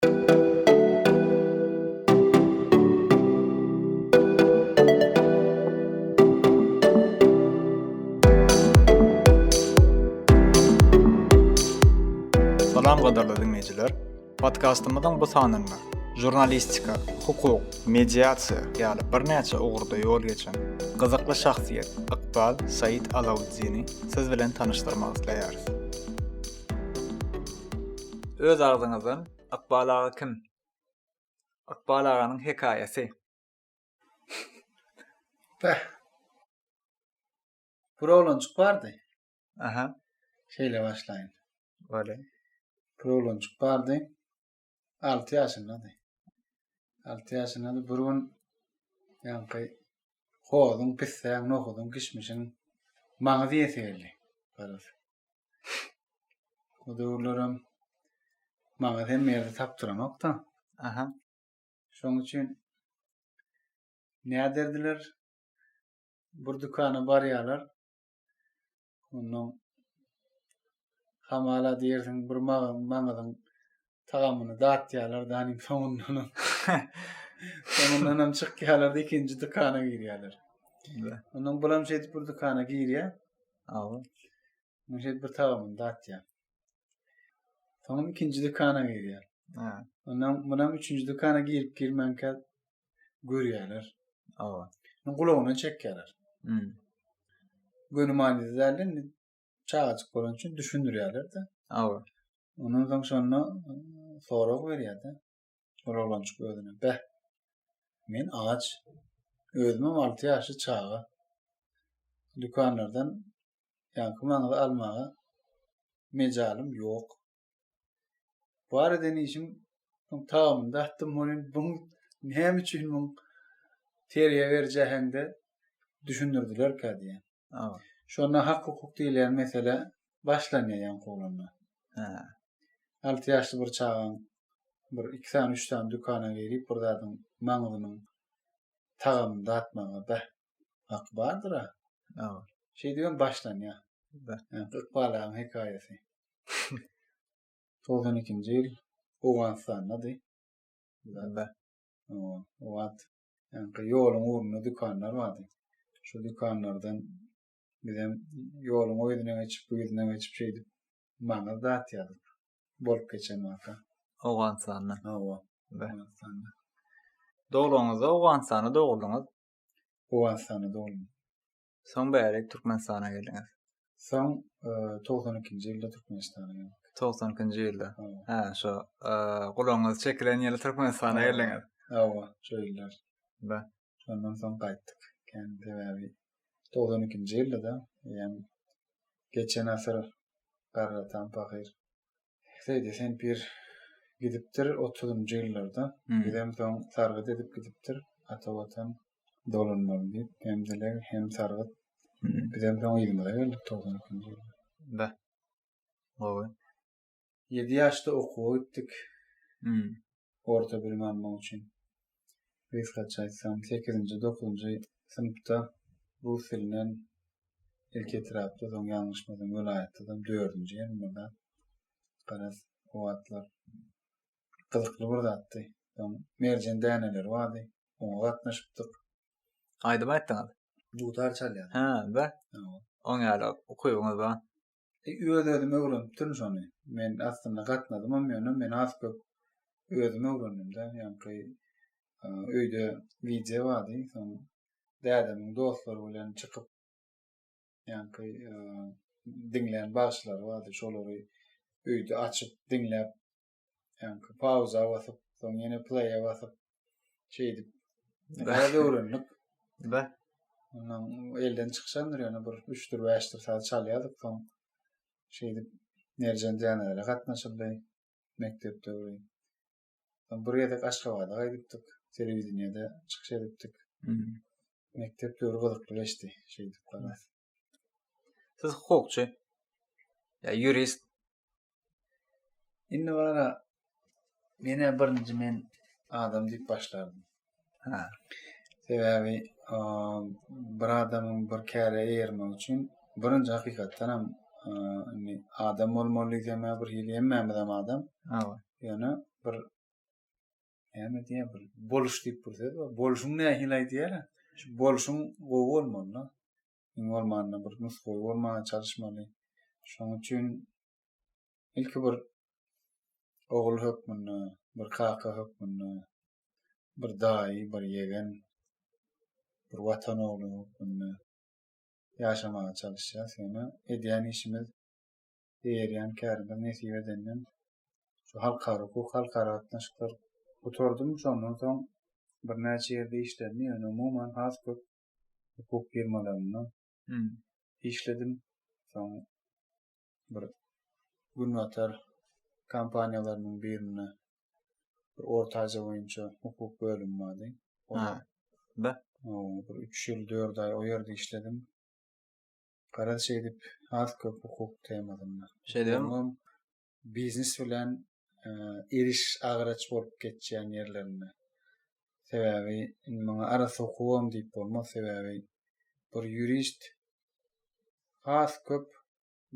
Salam gadyrly diňleýjiler. Podkastymyzyň bu sanynda žurnalistika, hukuk, mediasiýa ýaly birnäçe ugurda ýol geçen gyzykly şahsyýet Ykbal Said Alauddini siz bilen tanyşdyrmak isleýäris. Öz agzyňyzdan Ykbal aga kim? Ykbal aganyň hekaýasy. Beh. Bir oglanjyk bardy. Aha. Şeýle başlaýyn. Bolýa. Bir oglanjyk bardy. 6 ýaşyndady. 6 ýaşyndady. Bir gün ýaňky hozuň, pissäň, nohudyň, kişmişiň maňyz iýesi geldi. Garaz. O döwürlerem maňyz hemme ýerde tapdyranok-da. Aha. Şoň üçin näderdiler? Bir dükana barýarlar. Ondan hamala diýersiň bir maňyzyň tagamyny datýarlar da hanym soňundanam soňundanam çykýarlar da ikinji dükana girýärler. Ondan bulam şeýdip bir dükana girýär. Awa. Ondan şeýdip bir tagamyny datýar. Soňam ikinji dükana girýär. Ha. Ondan munam üçünji dükana girip girmänkä görýärler. Awa. Gulagyndan çekýärler. Hmm. Göni manyda däl indi çagajyk bolan üçin düşündirýärler-de. Awa. Ondan soň şonda e, sorag berýär-de. Şol oglanjyk özüne. Beh. Men aç. Özümem 6 ýaşly çaga. Dükanlardan ýaňky maňyzy almaga mejalym ýok. Bar eden işim soň tagamyny datdym welin buň näme üçin muň terbiýe beriji äheňde düşündirdilerkä diýýän. Şonda hak-hukuk diýilýän mesele başlanýar ýaňky oglanda. Hä. Alty ýaşly bir çagaň bir iki sany, üç sany dükana girip bir zadyň maňzynyň tagamyny datmaga beh haky bardyr-a. Şeýdibem başlanýar. Ýaňky Ykbal agaň hekaýasy. 92-nji ýyl Owganystandady. Bä. O wagt ýaňky ýoluň ugrunda dükanlar bardy. Şu dükanlardan bizem ýoluň o ýüzüne geçip, bu ýüzüne geçip şeýdip maňyz datýardyk. Bolup geçen waka. Owganystanda. Hawa. Bä. Owganystanda. Doglugyňyzda Owganystanda doguldyňyz. Owganystanda doguldym. Soň bärik Türkmenistana geldiňiz. Soň 92-nji ýylda Türkmenistana geldik. 92-nji ýylda. Hä, şo gulagyňyz çekilen ýyly Türkmenistana geldiňiz. Hawa, şo ýyllar. Be. Şondan soň gaýtdyk. Kän sebäbi 92-nji ýylda-da, eýýäm geçen asyr garratam pahyr Seýdi Sempir gidipdir otuzynjy ýyllarda. Bizem soň sargyt edip gidipdir. Ata Watan dolanmaly diýip, hem dileg, hem sargyt. Bizem soň yzymyza geldik 92-nji ýylda. Be. Gowy. Ýedi ýaşda okuwa gitdik. Orta bilim almak üçin. Gysgaça aýtsam, sekizinji, dokuzynjy synpda rus dilinden ilki etrapda, soň ýalňyşmasam welaýatdadam dördünji ýerim bir zat. Garaz, o wagtlar gyzykly bir zatdy. Soň merjen däneleri bardy, oňa gatnaşypdyk. Aýdym aýtdyňyz? Dutar çalýardym. Hä, be. Oň ýaly ukybyňyz bar. Öz-özüm öwrenipdirin şony. Men aslynda gatnadymam ýöne men has köp özüm öwrendim-de. Ýaňky öýde wideo bardy. Soň dädemiň dostlary bilen çykyp ýaňky diňlän bagşylary bardy. Şolary öýde açyp diňläp ýaňky pauza basyp, soň ýene play-e basyp şeýdip biraz öwrendik. Be. Ondan elden çykyşandyr ýöne bir üçdür, bäşdir saz çalýardyk soň şeýdip Merjen dänelere gatnaşyldy mekdep döwri. Soň bir gezek Aşgabada gaýdypdyk, telewideniýede çykyş edipdik. Mekdep döwri gyzykly geçdi şeýdip garaz. Siz hukukçy, ýa ýurist. Indi bara menä birinji men adam diýip başlardym. Ha. Sebäbi bir adamyň bir käre eýermegi üçin birinji hakykatdan hem indi adam bolmaly diýsem bir hili hemmämizem adam. Hawa. Ýöne bir. Näme diýýär bir boluş diýip bir söz bar. Bolşuň nähili aýdýar? Şu bolşuň gowy bolmaly. Iň bolmanda bir nusgawy bolmaga çalyşmaly. Şonuň üçin ilki bir ogul hökmünde, bir kaka hökmünde, bir daýy, bir ýegen, bir watan ogly hökmünde ýaşamaga çalyşýas. Ýöne edýän işimiz, eýerýän kärimiz nesip edenden şu halkara hukuk, halkara gatnaşyklar gutardym. Şondan soň birnäçe ýerde işledim. Ýöne umuman has köp hukuk firmalarynda işledim. Soň bir günbatar kompaniýalarynyň birinde bir Orta Aziýa boýunça hukuk bölümi bardy. Ha. Be. Bir 3 ýyl, 4 aý o ýerde işledim. Garaz şeýdip has köp hukuk temasynda. Şeýdibem biznes bilen eriş agraç bolup geçýän ýerlerinde. Sebäbi indi muňa arassa hukugam diýip bolmaz, sebäbi bir ýurist has köp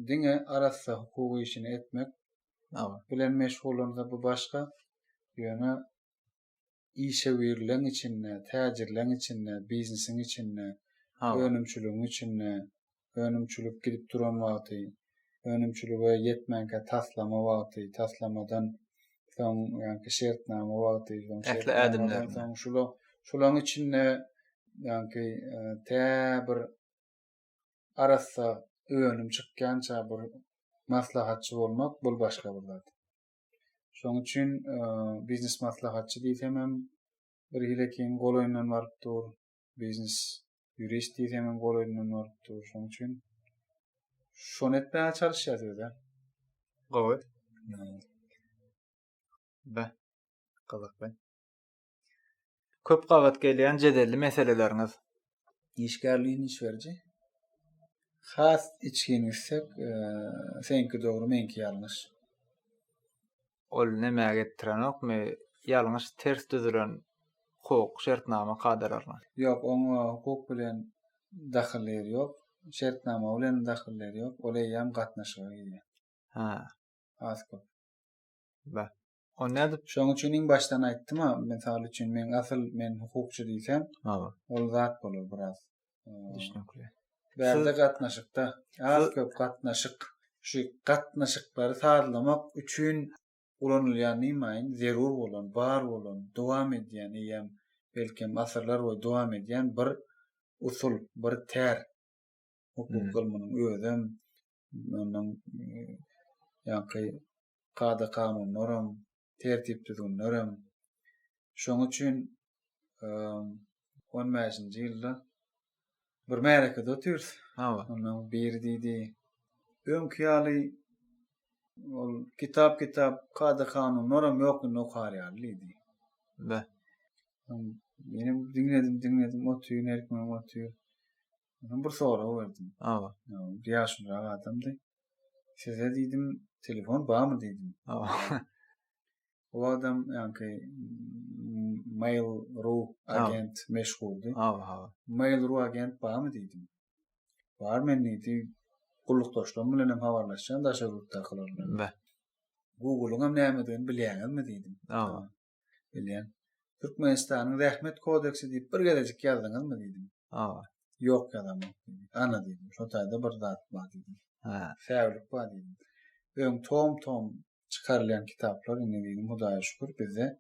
diňe arassa hukuk işini etmek bilen meşgullansa bu başga, ýöne işewürligiň içinde, täjirligiň içinde, biznesiň içinde, önümçiligiň içinde, önümçilik gidip duran wagty, önümçilige ýetmänkä taslama wagty, taslamadan soň ýaňky şertnama wagty, soň ähli ädimler, soň şula, şulaň içinde ýaňky e, tä bir arassa önüm çykýança bir maslahatçy bolmak bul başga bir zat. Şoň üçin e, biznes maslahatçy diýsem hem bir hilekiň golaýyndan baryp dur. Biznes ýurist diýsem hem golaýyndan baryp dur. Şoň üçin şony etmäge çalyşýas özä. Gowy. Be. Gyzykly. Köp gabat gelýän jedelli meseleleriňiz? Işgärligiň iş beriji. Has içgin gitsek, seňki dogry, meňki ýalňyş. Ol nämä getirenokmy, ýalňyş ters düzülen hukuk şertnama kadalaryna? Ýok, oňa hukuk bilen dahylly ýeri ýok, şertnama bilen dahylly ýeri ýok, ol eýýäm gatnaşyga girýär. Hä. Has köp. Be. O nädip? Şoň üçin iň başdan aýtdym-a, mysal üçin, men asyl men hukukçy diýsem, ol zat bolar biraz. Düşnükli. Bärde gatnaşykda, az köp gatnaşyk, şu gatnaşyklary sazlamak üçin ulanylýan diýmäýin, zerur bolan, bar bolan, dowam edýän, eýýäm belkem asyrlar boýy dowam edýän bir usul, bir tär. Hukuk ylmynyň özem, ondan ýaňky kada-kanunlaram, tertip-düzgünlerem. Şoň üçin on bäşinji ýylda bir märekede otyrys. Hawa. Ondan biri diýdi, öňki ýaly ol kitap-kitap, kada-kanunlaram ýok indi okar ýaly diýdi. Be. Menem diňledim, diňledim, otyryn, her kimem otyr. Ondan bir sorag berdim. Hawa. Bir ýaşulurak adamdy. Size diýdim, telefon barmy diýdim. Hawa. O adam ýaňky Mail.ru agent meşhurdy. Hawa, hawa. Mail.ru agent barmy diýdim. Bar men diýdi. Gullukdaşlarym bilen hem habarlaşýan daşary ýurtdakylar bilen. Be. Google-yň hem nämedigini bilýäňizmi diýdim. Hawa. Bilýän. Türkmenistanyň zähmet kodeksi diýip bir gezejik ýazdyňyzmy diýdim. Hawa. Ýok ýazamok diýdi. Ana diýdim, şo taýda bir zat bar diýdim. Hä. Säwlik bar diýdim. Öň tom-tom çykarylýan kitaplar indi diýdim, Hudaýa şükür bizde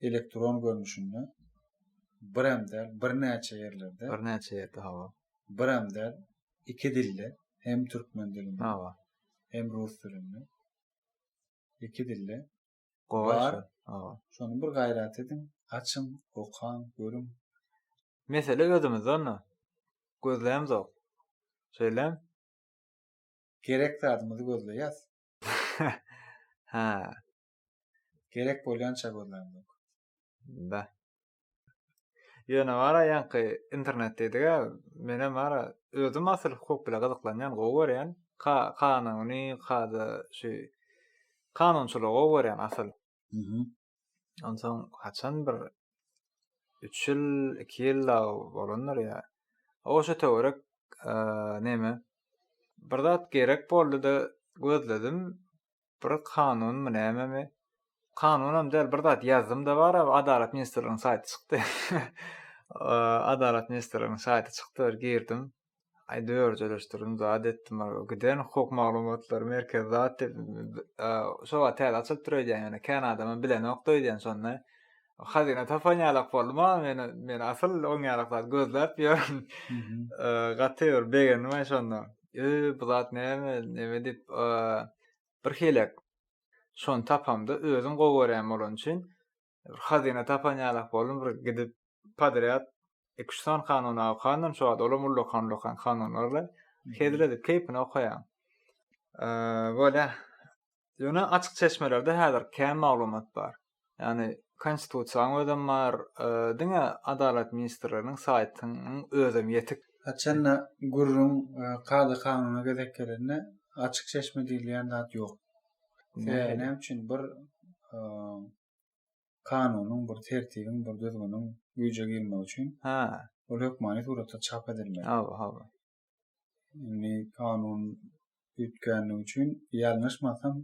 elektron görnüşinde birem däl, birnäçe ýerlerde. Birnäçe ýerde, hawa. Birem däl, iki dilde, hem türkmen dilinde, hawa, hem rus dilinde, iki dilde Gowy bar. Hawa. Şony bir gaýrat ediň, açyň, okaň, görüň. Mesele özümizde onda. Gözlämzok. Şeýlemi? Gerek zadymyzy gözleýäs. Hä. Gerek bolýança gözlämzok. Beh. Ýöne bara ýaňky internet diýdik-ä, menem bara özüm asyl hukuk bile gyzyklanýan, gowy görýän. Ka kanuny, kada şu kanunçylygy gowy görýän asyl. Mhm. Onsoň haçan bir 3 ýyl, 2 ýyl dagy bolandyr ýa. O şu töwerek neme bir zat gerek boldy-da gözledim. Bir kanunmy nämemi? Kanunam däl bir zat ýazdym-da bar Adalat ministrliginiň saýty çykdy. Adalat ministrliginiň saýty çykdy bir girdim. Aý dörjeleşdirdim zat etdim giden hukuk maglumatlary merkezi zat diýip şo wagt täze açylypdyr öýdýän ýöne kän adamam bilenokdy öýdýän şonda. Hazyna tapan ýalak boldum a men men asyl oň ýalak zat gözläp ýörün. Gaty bir begendim aý şonda. Öý bu zat näme neme diýip bir hilek şony tapamda özüm gowy görýän bolany üçin bir hazyna tapan ýalak boldum bir gidip podrýad iki üç sany kanuny okandym şo wagt olam ullakan ullakan kanunlarla hezil edip keýpine okaýaň. Bolýa. Ýöne açyk çeşmelerde häzir kän maglumat bar. Ýagny konstitusiýaň özem bar, diňe Adalat ministrliginiň saýtynyň özem ýetik. Haçanda gürrüň kada-kanuna gezek gelende açyk çeşme diýilýän zat ýok. Sebäbi näme üçin bir kanunyň, bir tertibiň, bir düzgüniň güýje girmegi üçin ol hökmany suratda çap edilmeli. Hawa, hawa. Indi kanun üýtgänligi üçin ýalňyşmasam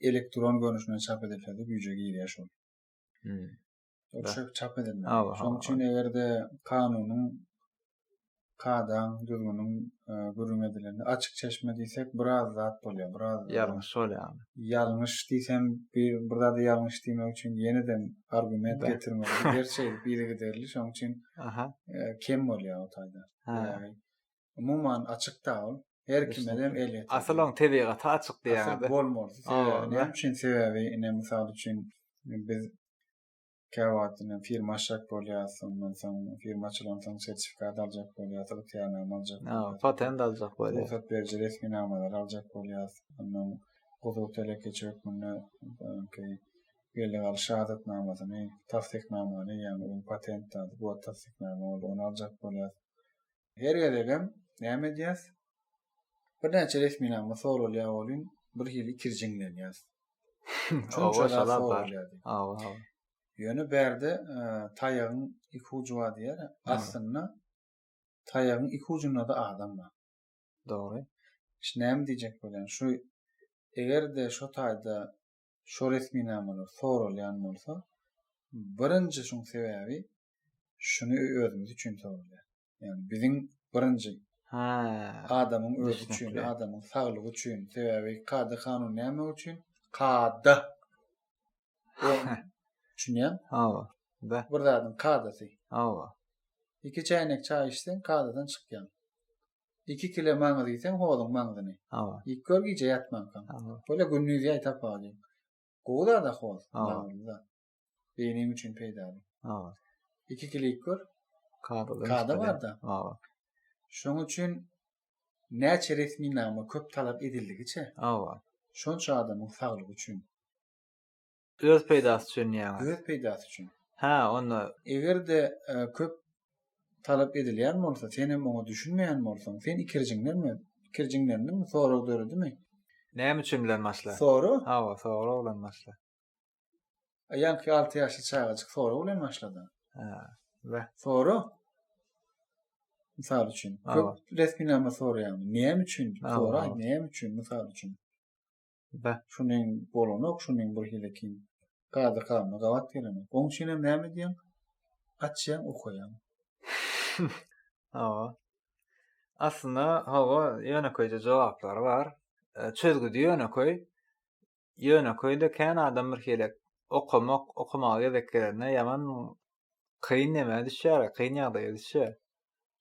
elektron görnüşinde çap edilse-de güýje girýär şol. Hmm. Ol şo çap edilmeli. Şonuň üçin eger-de kanunyň kadaň, düzgüniň gürrüň edilende açyk çeşme diýsek biraz zat bolýar, biraz ýalňyş bolýar. Ýalňyş diýsem bir bir zada ýalňyş diýmek üçin ýene-de argument getirmeli. Her şey yzygiderli, şonuň üçin kem bolýar o taýda. Umuman açyk-da ol. Her kime dem elýeterli. Asyl oň tebigaty açyk diýýäňiz. Asyl bolmaly. Sebäbi näme üçin? Sebäbi ine mysal üçin biz käwagt ine firma açjak bolýas, ondan soň firma açylansoň sertifikat aljak bolýas, ygtyýarnama aljak bolýas. Patent aljak bolýas. Rugsat beriji resminamalary aljak bolýas. Ondan hususy telekeçi hökmünde bellige alyş şahadatnamasyny, tassyknamany, ýagny öň patent zady, bu tassyknama boldy, ony aljak bolýas. Her gezegem näme edýäs? Birnäçe resminama soralýar welin, bir hili ikirjiňlenýäs. Şonça zat soralýar diýip. Hawa, hawa. Ýöne bärde e, taýagyň iki ujy bar diýýär. Aslynda taýagyň iki ujunda-da adam bar. Dogry. Şu näme diýjek bolýan? Şu eger-de şo taýda şo resminamalar soralýan bolsa, birinji şuň sebäbi şuny özümiz üçin soralýar. Ýagny biziň birinji ha adamyň özi üçin, adamyň saglygy üçin, sebäbi kada kanun näme üçin? Kada. Düşünýäň? Hawa. Da. Bir zadyň kadasy. Hawa. Iki çäýnek çaý içseň kadadan çykýaň. Iki kile maňyz iýseň hozuň maňzyny. Hawa. Iýip gör gije ýatmankaň. Hawa. Bolýa gündiz ýaý tapalyň. Gowy zat-a hoz. Hawa. Maňyzly zat. Beýniň üçin peýdaly. Hawa. Iki kile iýip gör. Kadadan Kada çykylýar. bar-da. Hawa. Şoň üçin näçe resminama köp talap edildigiçe, Hawa. şonça adamyň saglygy üçin. Öz peýdasy üçin diýýäňiz. Öz peýdasy üçin. Hä, onda. Eger-de köp talap edilýän bolsa, sen hem oňa düşünmeýän bolsaň, sen ikirjiňlenme. Ikirjiňlendiňmi, sorag döredimi? Näme üçin bilen başla. Sora. Hawa, sorag bilen başla. Ýaňky 6 ýaşly çagajyk sorag bilen başlady. Hä. We. Sora. Mysal üçin, köp resminama soraýaňmy? Näme üçin? Sora, näme üçin? Mysal üçin. Be. Şunyň bolanok, şunyň bir hili kyn. Kada kanuna gabat gelenok. Oň üçin hem näme edýäň? Açýaň, okaýaň. Hawa. Aslynda, hawa, ýönekeýje jogaplary bar. Çözgüdi ýönekeý. Ýönekeý-de kän adam bir hili okamak, okamaga gezek gelende ýaman kyn nämä düşýär, kyn ýagdaýa düşýär.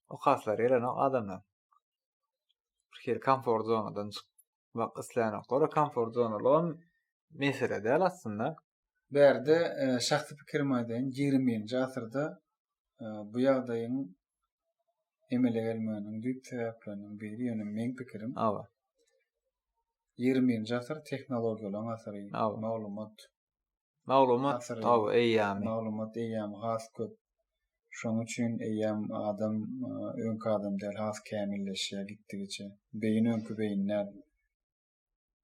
Okaslary gelenok adamlar. Bir hili komfort zonadan çykyp Bak islänoklara komfort zonalygam mesele däl aslynda. Bärde şahsy pikirimi aýdaýyn, 21-nji asyrda bu ýagdaýyň emele gelmeginiň düýp sebäpleriniň biri, ýöne meň pikirim. Hawa. 21-nji asyr tehnologiýalaryň asyry, maglumat Maglumat asyry, hawa, eýýamy. Maglumat eýýamy has köp. Şonuň üçin eýýäm adam öňki adam däl, has kämilleşýär gitdigiçe. Beýin öňki beýin däl.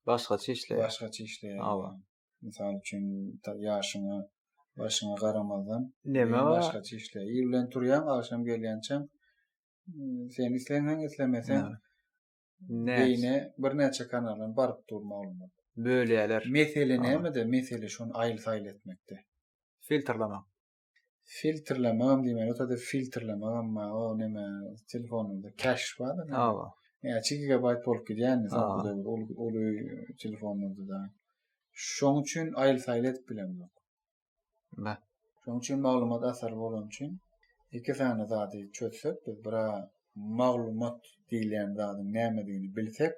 Başgaça işleýär. Başgaça işleýär. Hawa. Mysal üçin, ýaşyňa, başyňa garamazdan, Neme bar? Başgaça işleýär. Ir bilen turýaň, agşam gelýänçäň, sen isleseň, islemeseň, beýne birnäçe kanaldan baryp dur maglumat. Bölýärler. Mesele nämede? Mesele şony aýyl-saýyl etmekde. Filtrlemek. Filtrlemegem diýmeli, o taýda filtrlemegem bar, o neme telefonlarda cache bar-da. Hawa. Näçe gigabaýt bolup gidýär indi soňky döwür uly uly telefonlarda da. Şoň üçin aýyl-saýyl edip bilemzok. Be. Şoň üçin maglumat asyry bolany üçin iki sany zady çözsek, biz bir-ä maglumat diýilýän zadyň nämedigini bilsek,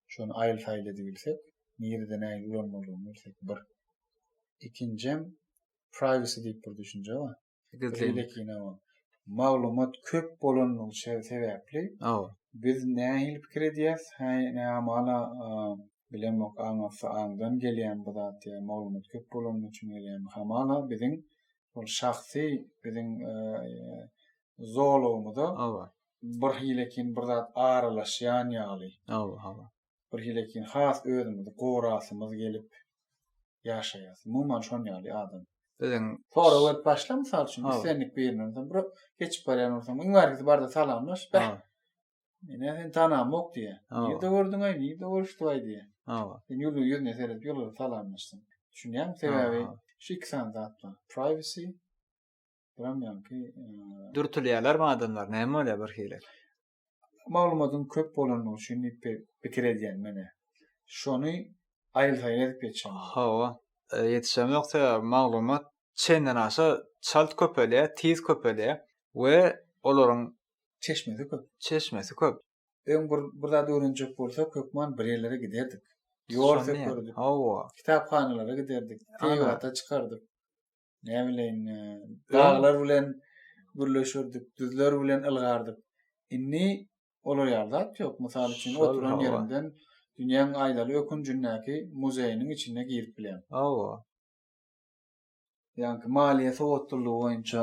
şony aýyl-saýyl edibilsek, nirede nähili ulanmalydygyny bilsek bir. Ikinjem privacy diýip bir düşünje bar. Beýlekine bar. Maglumat köp bolanlygy sebäpli biz nähili pikir edýäs? Häý, hamala bilemok aň asty aňdan gelýän bu zat ýa maglumat köp bolany üçin gelýänmi? Hamala biziň şol şahsy biziň zolagymyza bir hilekin bir zat aralaşýan ýaly. Hawa, hawa. Bir hilekin has özümizi gorasymyz gelip ýaşaýas. Umuman şon ýaly adam. Biziň Sorag berip başla mysal üçin islendik birinden sen bir geçip barýan bolsaň iň bärkisi barda salamlaş. Beh. Men seni tanamok diýýär. Nirde gördüň-aý, nirde görüşdik-aý diýýär. Hawa. Sen ýüzüne ýüzüne seredip ýylgyryp salamlaşdyň. Düşünýäňmi? Sebäbi şu iki sany zat bar. Privacy biram ýaňky Dürtülýärlermi adamlar? Näme bolýar bir hili? Maglumatyň köp bolanlygy üçin diýip pikir edýän menä. Şony aýyl-saýyl edip ýetişemok. Hawa, ýetişemok sebäbi maglumat çenden aşa çalt köpelýär, tiz köpelýär we olaryň çeşmesi köp. Çeşmesi köp. Öň bir bir zat öwrenjek bolsak hökman bir ýerlere giderdik. Ýol sökerdik. Hawa. Kitaphanalara giderdik. Tebigata çykardyk. Näbileýin, daglar bilen gürleşerdik, düzler bilen ylgardyk. Indi olar ýaly zat ýok. Mysal üçin, oturan ýeriňden dünýäň aýdaly ökünjindäki muzeýiniň içine girip bilýäň. Hawa. Ýaňky maliýe sowatlylygy boýunça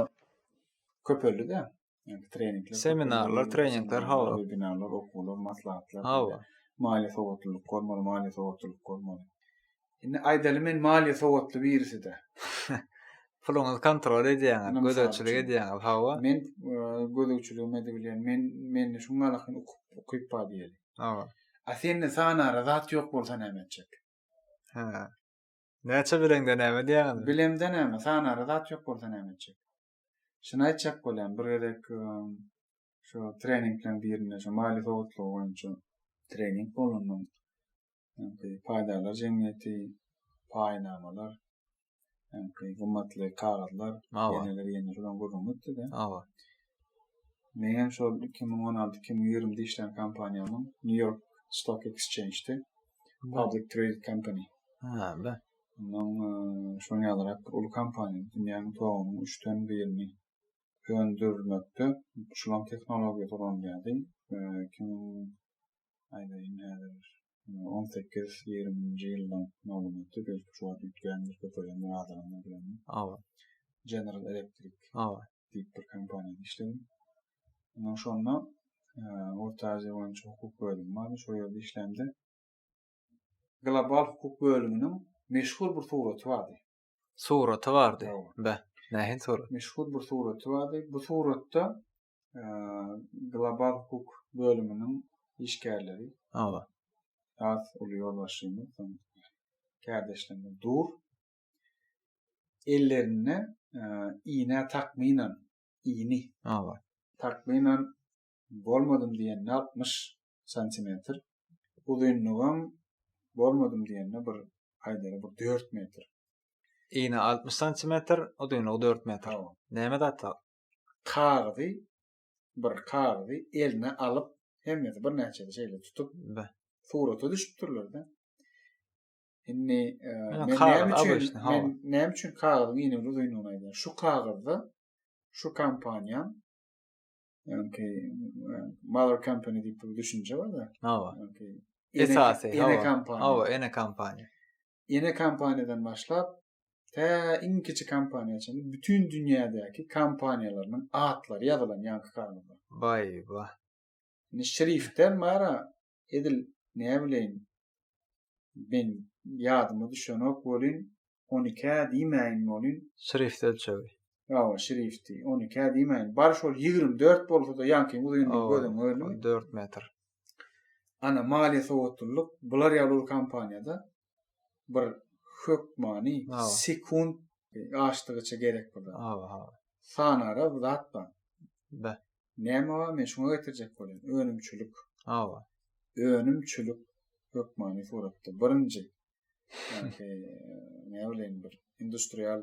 köpeldi-de. Ýaňky treningler. Seminarlar, treningler, hawa. Webinarlar, okuwlar, maslahatlar. Hawa. Maliýe sowatlylyk bolmaly, maliýe sowatlylyk bolmaly. Indi aýdaly men maliýe sowatly birisi-de. Puluňyzy kontrol edýäňiz, gözegçilik edýäňiz, hawa. Men e, gözegçiligimi edibilýän, men mende şuň ýaly ukyp, ukyp bar diýeli. Hawa. A sende sanara zat ýok bolsa näme etjek? Hä. Näçe bileňde näme diýýäňiz? Bilemde näme, sanara zat ýok bolsa näme etjek? Şuny aýtjak bolýan, bir gezek şu treningleň birinde şu maliýe sowatlygy boýunça trening bolandan ýaňky paýdarlar jemgyýeti, paýnamalar, ýaňky gymmatly kagyzlar, ýeneler ýene şolaň gürrüňi gitdi-de. Hawa. Meňem şol 2016, 2020-de işlän kompaniýamyň New York Stock Exchange-de Public Traded Company. Ha, be. Ondan şoň ýalyrak bir uly kompaniýa dünýäniň togunyň üçden birini öndürmekde şulaň tehnologiýasy ulanylýardy. 2000 aýdaýyn häzir 18 ýigriminji ýyldan maglumaty belki şu wagt üýtgändir, köpelendir, azalandyr bilemok. Hawa. General Electric. Hawa. Diýip bir kompaniýada işledim. Ondan şonda Orta Aziýa boýunça hukuk bölümi bardy. Şo ýerde işlämde Global hukuk bölüminiň meşhur bir suraty bardy. Suraty bardy. Be, nähili surat? Meşhur bir suraty bardy. Bu suratda global hukuk bölüminiň işgärleri. Hawa. Has uly ýolbaşçymyz, soň kärdeşlerimiz dur. Ellerinde iýnä takmynan, iýni. Hawa. Takmynan bolmadym diýende 60 santimetr. Uzynlygam bolmadym diýende bir aýdaly bir 4 metr. Ini 60 santimetr, uzynlygy 4 metr. Hawa. Näme zat ol? Kagyzy bir kagyzy eline alyp hemmesi birnäçesi şeýle tutup Be. surata düşüpdirler-de. Indi e, Ýa, men kagyz näme üçin obычny, hawa. men näme üçin kagyzyň ini bilen uzynlygyny aýdýan? Şu kagyzda şu kompaniýaň Ýaňky mother company diýip bir düşünje bar-da. Hawa. Ýaňky esasy, ene kompaniýa. Hawa, ene kompaniýa. Ene kompaniýadan başlap tä iň kiçi kompaniýa çenli bütin dünýädäki kompaniýalarynyň atlary ýazylan ýaňky kagyzda. Baý ba. Indi şriftem bar-a, edil näbileýin men ýadyma düşenok welin on ikä diýmäýin welin. Şrift ölçegi. Hawa, şrifti. On ikä diýmäýin. Bar şol 24 bolsa-da ýaňkyň uzynlygy gözüňe göründimi? 4 metr. Ana, maliýe sowatlylyk bular ýaly uly kompaniýada. Bir hökmany sekunt aşdygyça gerek bu zat. Hawa, hawa. Sanara bu zat bar. Be. Näme bar? Men şuňa getirjek bolýan. Önümçilik. Hawa. Önümçilik hökmany suratda. Birinji. Ýagny, näme bileýin bir industrial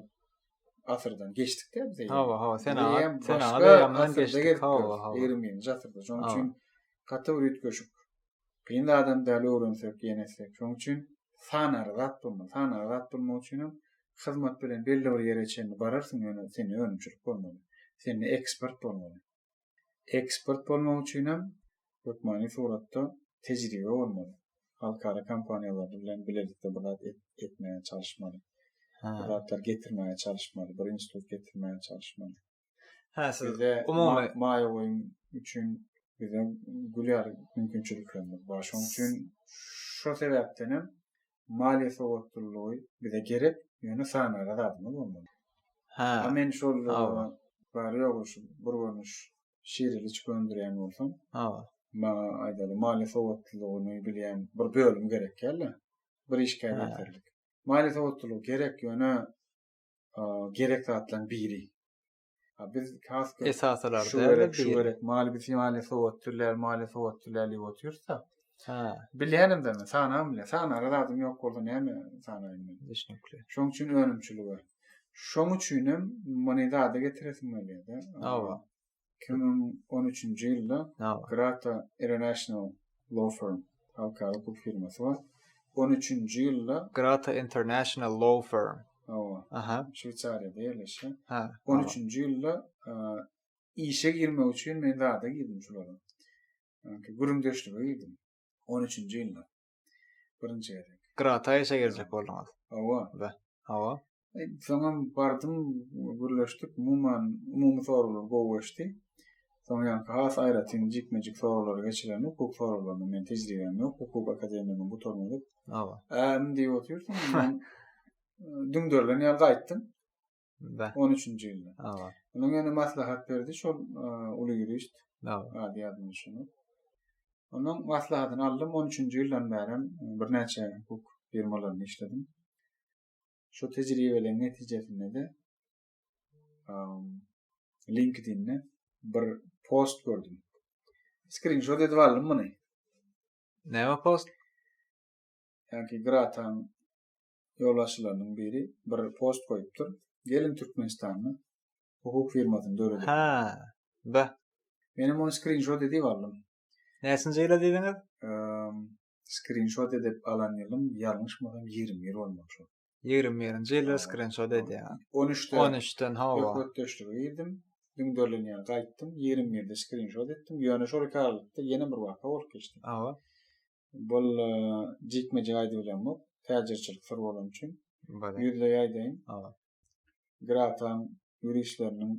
asyrdan geçdik-de biz. Hawa, hawa, senagat, senagat eýýamdan geçdik. Hawa, hawa. 21-nji asyrda. Şonuň üçin gaty bir üýtgeşik. Kyn zadam däl öwrensek, ýene etsek. Şonuň üçin sanary zat bolmaly. Sanary zat bolmak üçin hem hyzmat bilen belli bir ýere çenli bararsyň, ýöne sende önümçilik bolmaly. Sende eksport bolmaly. Eksport bolmak üçin hem hökmany suratda tejribe bolmaly. Halkara kompaniýalary bilen bilelikde bir zat etmäge çalyşmaly. Bir zatlar getirmäge çalyşmaly, bir institut getirmäge çalyşmaly. Hä, siz Bize umumy maýa goýum üçin bize gül ýaly mümkinçiliklerimiz bar. Şonuň üçin şo sebäpden hem maliýe sowatlylygy bize gerek, ýöne sanara zadymyz bolmaly. Hä. A men şol bary-ýogy şu bir görnüş şireli içgi öndürýän bolsam, Hawa. Maňa aýdaly, maliýe sowatlylygyny bilýän bir bölüm gerek däl-de, bir işgär ýeterlik. Maliýe sowatlylygy gerek, ýöne gerek zatlaryň biri. Ha biz has köp esasylar şu gerek, şu gerek, mali biz mali sowat diller, mali sowat diller diýip otyrsa. Ha. Bilýänim de men, sanam bilýän. Sanara zadym ýok bolsa näme sanaýyn men? Düşnükli. Şoň üçin önümçilige. Şoň üçin hem muny zada getiresim gelýär-de. Hawa. 2013-nji ýylda Grata International Law Firm halkara hukuk firmasy bar. 13-nji ýylda Grata International Law Firm. Hawa. Aha. Şweýsariýada ýerleşýär. Ha. 13-nji ýylda işe girmek üçin men zada girdim şulara. Gürrüňdeşlige girdim. 13-nji ýylda. Birinji gezek. Grata işe girjek bolduňyz. Hawa. Be. Hawa. E, soňam bardym, gürleşdik. Umuman, umumy soraglar gowy geçdi. Soň ýaňky has aýratyn jikme-jik soraglary geçiren hukuk soraglaryny men tejribäm ýok, hukuk akademiýany gutarmadyk. Hawa. Äm diýip otyrsyň, men düňderilen ýaly gaýtdym. Be. 13-nji ýylda. Hawa. Onuň ýene maslahat berdi şol e, uly ýurist. Hawa. Ady ýadyma düşenok. Onuň maslahatyny aldym. 13-nji ýyldan bärem e, birnäçe hukuk firmalarynda işledim. Şu tejribeleriň netijesinde-de LinkedIn-de bir post gördüm. Skrinşot edip aldym muny. Näme post? Ýa-ki Grataň ýolbaşçylarynyň biri bir post goýupdyr. Geliň Türkmenistanda hukuk firmasyny döredip. Ha, be. Menem ony skrinşot edip aldym. Näçinji ýyla diýdiňiz? Skrinşot edip alan ýylym ýalňyşmasam 21 bolmaly şol. 21-nji ýylda skrinşot edýäňiz. 13-de. 13-den hawa. Söhbetdeşlige girdim. Düňderilen ýaly gaýtdym. 21-de skrinşot etdim. Ýöne şol iki aralykda ýene bir waka bolup geçdi. Hawa. Bul jikme-jik aýdybilemok. Täjirçilik syr bolany üçin. Ýüzleý aýdaýyn. Hawa. Grataň ýuristleriniň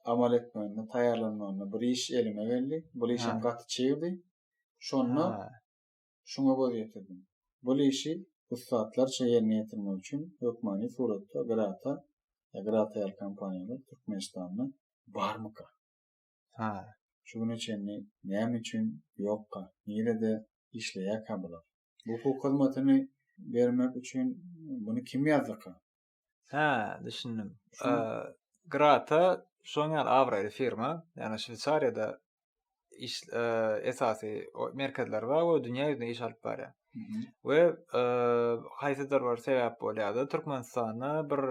amal etmeginde, taýýarlanmagynda bir iş elime geldi. Bul işem gaty çygdy. Şonda şuňa göz ýetirdim. Bul işi ussatlarça ýerine ýetirmek üçin hökmany suratda Grata ýa Grata ýaly kompaniýalar Türkmenistanda barmyka? Ha. Şu güne çenli näme üçin ýokka? Nirede işleýärkä bular? Bu hukuk hyzmatyny bermek üçin muny kim ýazdyka? Hä, düşündim. Grata şoň ýaly abraýly firma, ýagny Şweýsariýada iş esasy merkezleri bar we dünýä ýüzünde iş alyp barýar. We haýsydyr bir sebäp bolýar-da, Türkmenistanda bir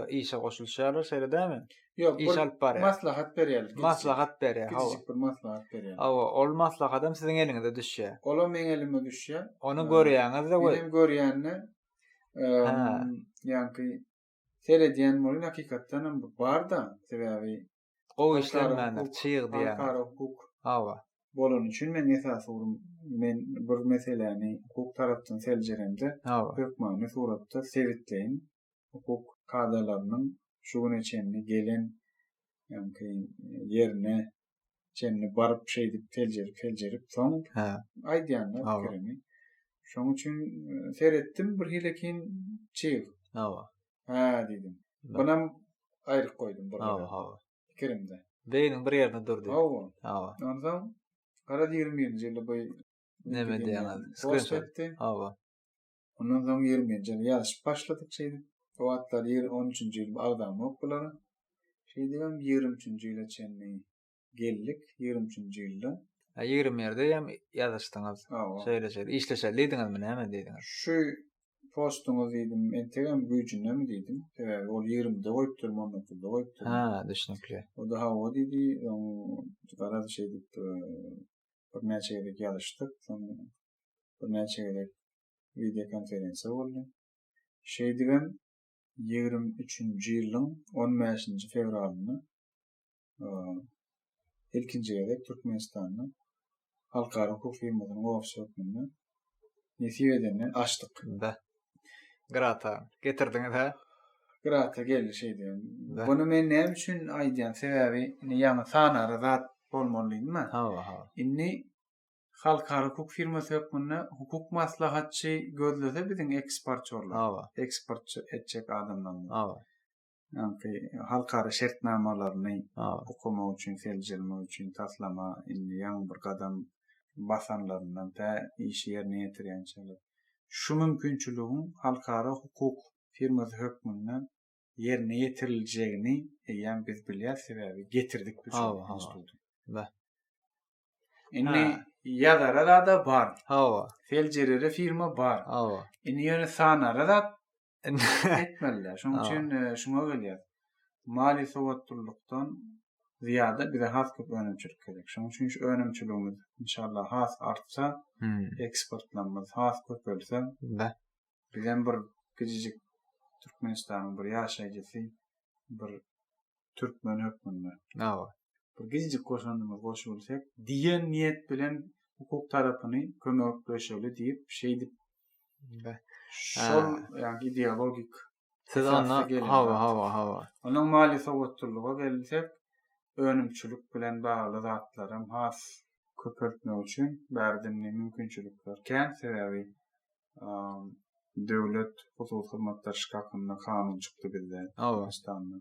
işe goşulyşýarlar, şeýle dälmi? Ýok, iş alyp barýar. Maslahat berýärler. Maslahat berýär, hawa. Kiçijik bir maslahat berýär. Hawa, ol maslahat hem siziň eliňize düşýär. Olam meň elime düşýär. Ony görýäňiz-de we Menem görýän-de. Ýaňky seredýän bolýan hakykatdan hem bar-da, sebäbi gowy işlenmändir, çyg diýýäňiz. Halkara hukuk. Hawa. Bolany üçin meň esasy ugrum men bir meseläni hukuk tarapdan seljeremde hökmany suratda sebitleýin hukuk kadalarynyň şu güne çenli gelen ýaňky ýerine çenli baryp şeýdip seljerip seljerip soň aýdýan-da pikirimi. Şoň üçin seretdim bir hili kyn çyg. Hawa. Hä diýdim. Bunam aýryp goýdum bir. Hawa, hawa. Pikirimde. Beýniň bir ýerinde durdy. Hawa. Hawa. Onsoň garaz 21-nji ýylda bu Näme diýýäňiz? Skrinşot. Hawa. Ondan soň 21-nji ýyl ýazyşyp başladyk şeýdip. O wagtlar ýer 13-nji ýyl agzamok bulara. Şeýdibem 23-nji ýyla çenli geldik. 23-nji ýylda. Ha 21-de hem ýazyşdyňyz. Şeýle şeýle işleşeli diýdiňizmi näme diýdiňiz? Şu postuňyz diýdim, entegem güýjündemi diýdim. Sebäbi ol 20-de goýupdyr, 19-da goýupdyr. Ha, düşnükli. O-da hawa diýdi, soň garaz şeýdip birnäçe gezek ýazyşdyk, soň birnäçe gezek wideokonferensiýa boldy. Şeýdibem 23-nji ýylyň 15-nji fewralynda ilkinji gezek Türkmenistanda halkara hukuk firmasynyň ofisi hökmünde nesip edenden açdyk. Be. Grata getirdiňiz hä? Grata geldi şeýdibem. Buny men näme üçin aýdýan? Sebäbi indi ýaňy sanara zat bolmaly diýdim-ä. Hawa, hawa. Indi halkara hukuk firmasy hökmünde hukuk maslahatçy gözlese biziň eksportýorlar. Hawa. Eksport etjek adamlarymyz. Hawa. Ýaňky halkara şertnamalaryny okamak üçin, seljermek üçin taslama indi ýaňy bir gadam basanlaryndan tä işi ýerine ýetirýänçäler. Şu mümkinçiligiň halkara hukuk firmasy hökmünde ýerine ýetiriljegini eýýäm biz bilýäs, sebäbi getirdik biz şol instituty. Indi ýazara zada bar. Hawa. Seljerere firma bar. Hawa. Indi ýöne sanara zat etmeliler. Şonuň üçin e, şuňa gelýär. Maliýe sowatlylykdan zyýada bize has köp önümçilik gerek. Şonuň üçin şu önümçiligimiz inşallah has artsa, hmm. eksportlarymyz has köpelse, Be. bizem bir kiçijik Türkmenistanyň bir ýaşaýjysy, bir türkmen hökmünde. Hawa. Bir kiçijik goşandymyzy goşup bilsek diýen niýet bilen hukuk tarapyny kömekleşeli diýip şeýdip şol ýagny ideologik Siz onda hawa hawa hawa. Onuň maliýe sowatlylyga gelsek önümçilik bilen bagly zatlaram has köpeltmek üçin bärde indi mümkinçilikler kän sebäbi döwlet hususy hyzmatdaşlyk hakynda kanun çykdy bizde Türkmenistanda.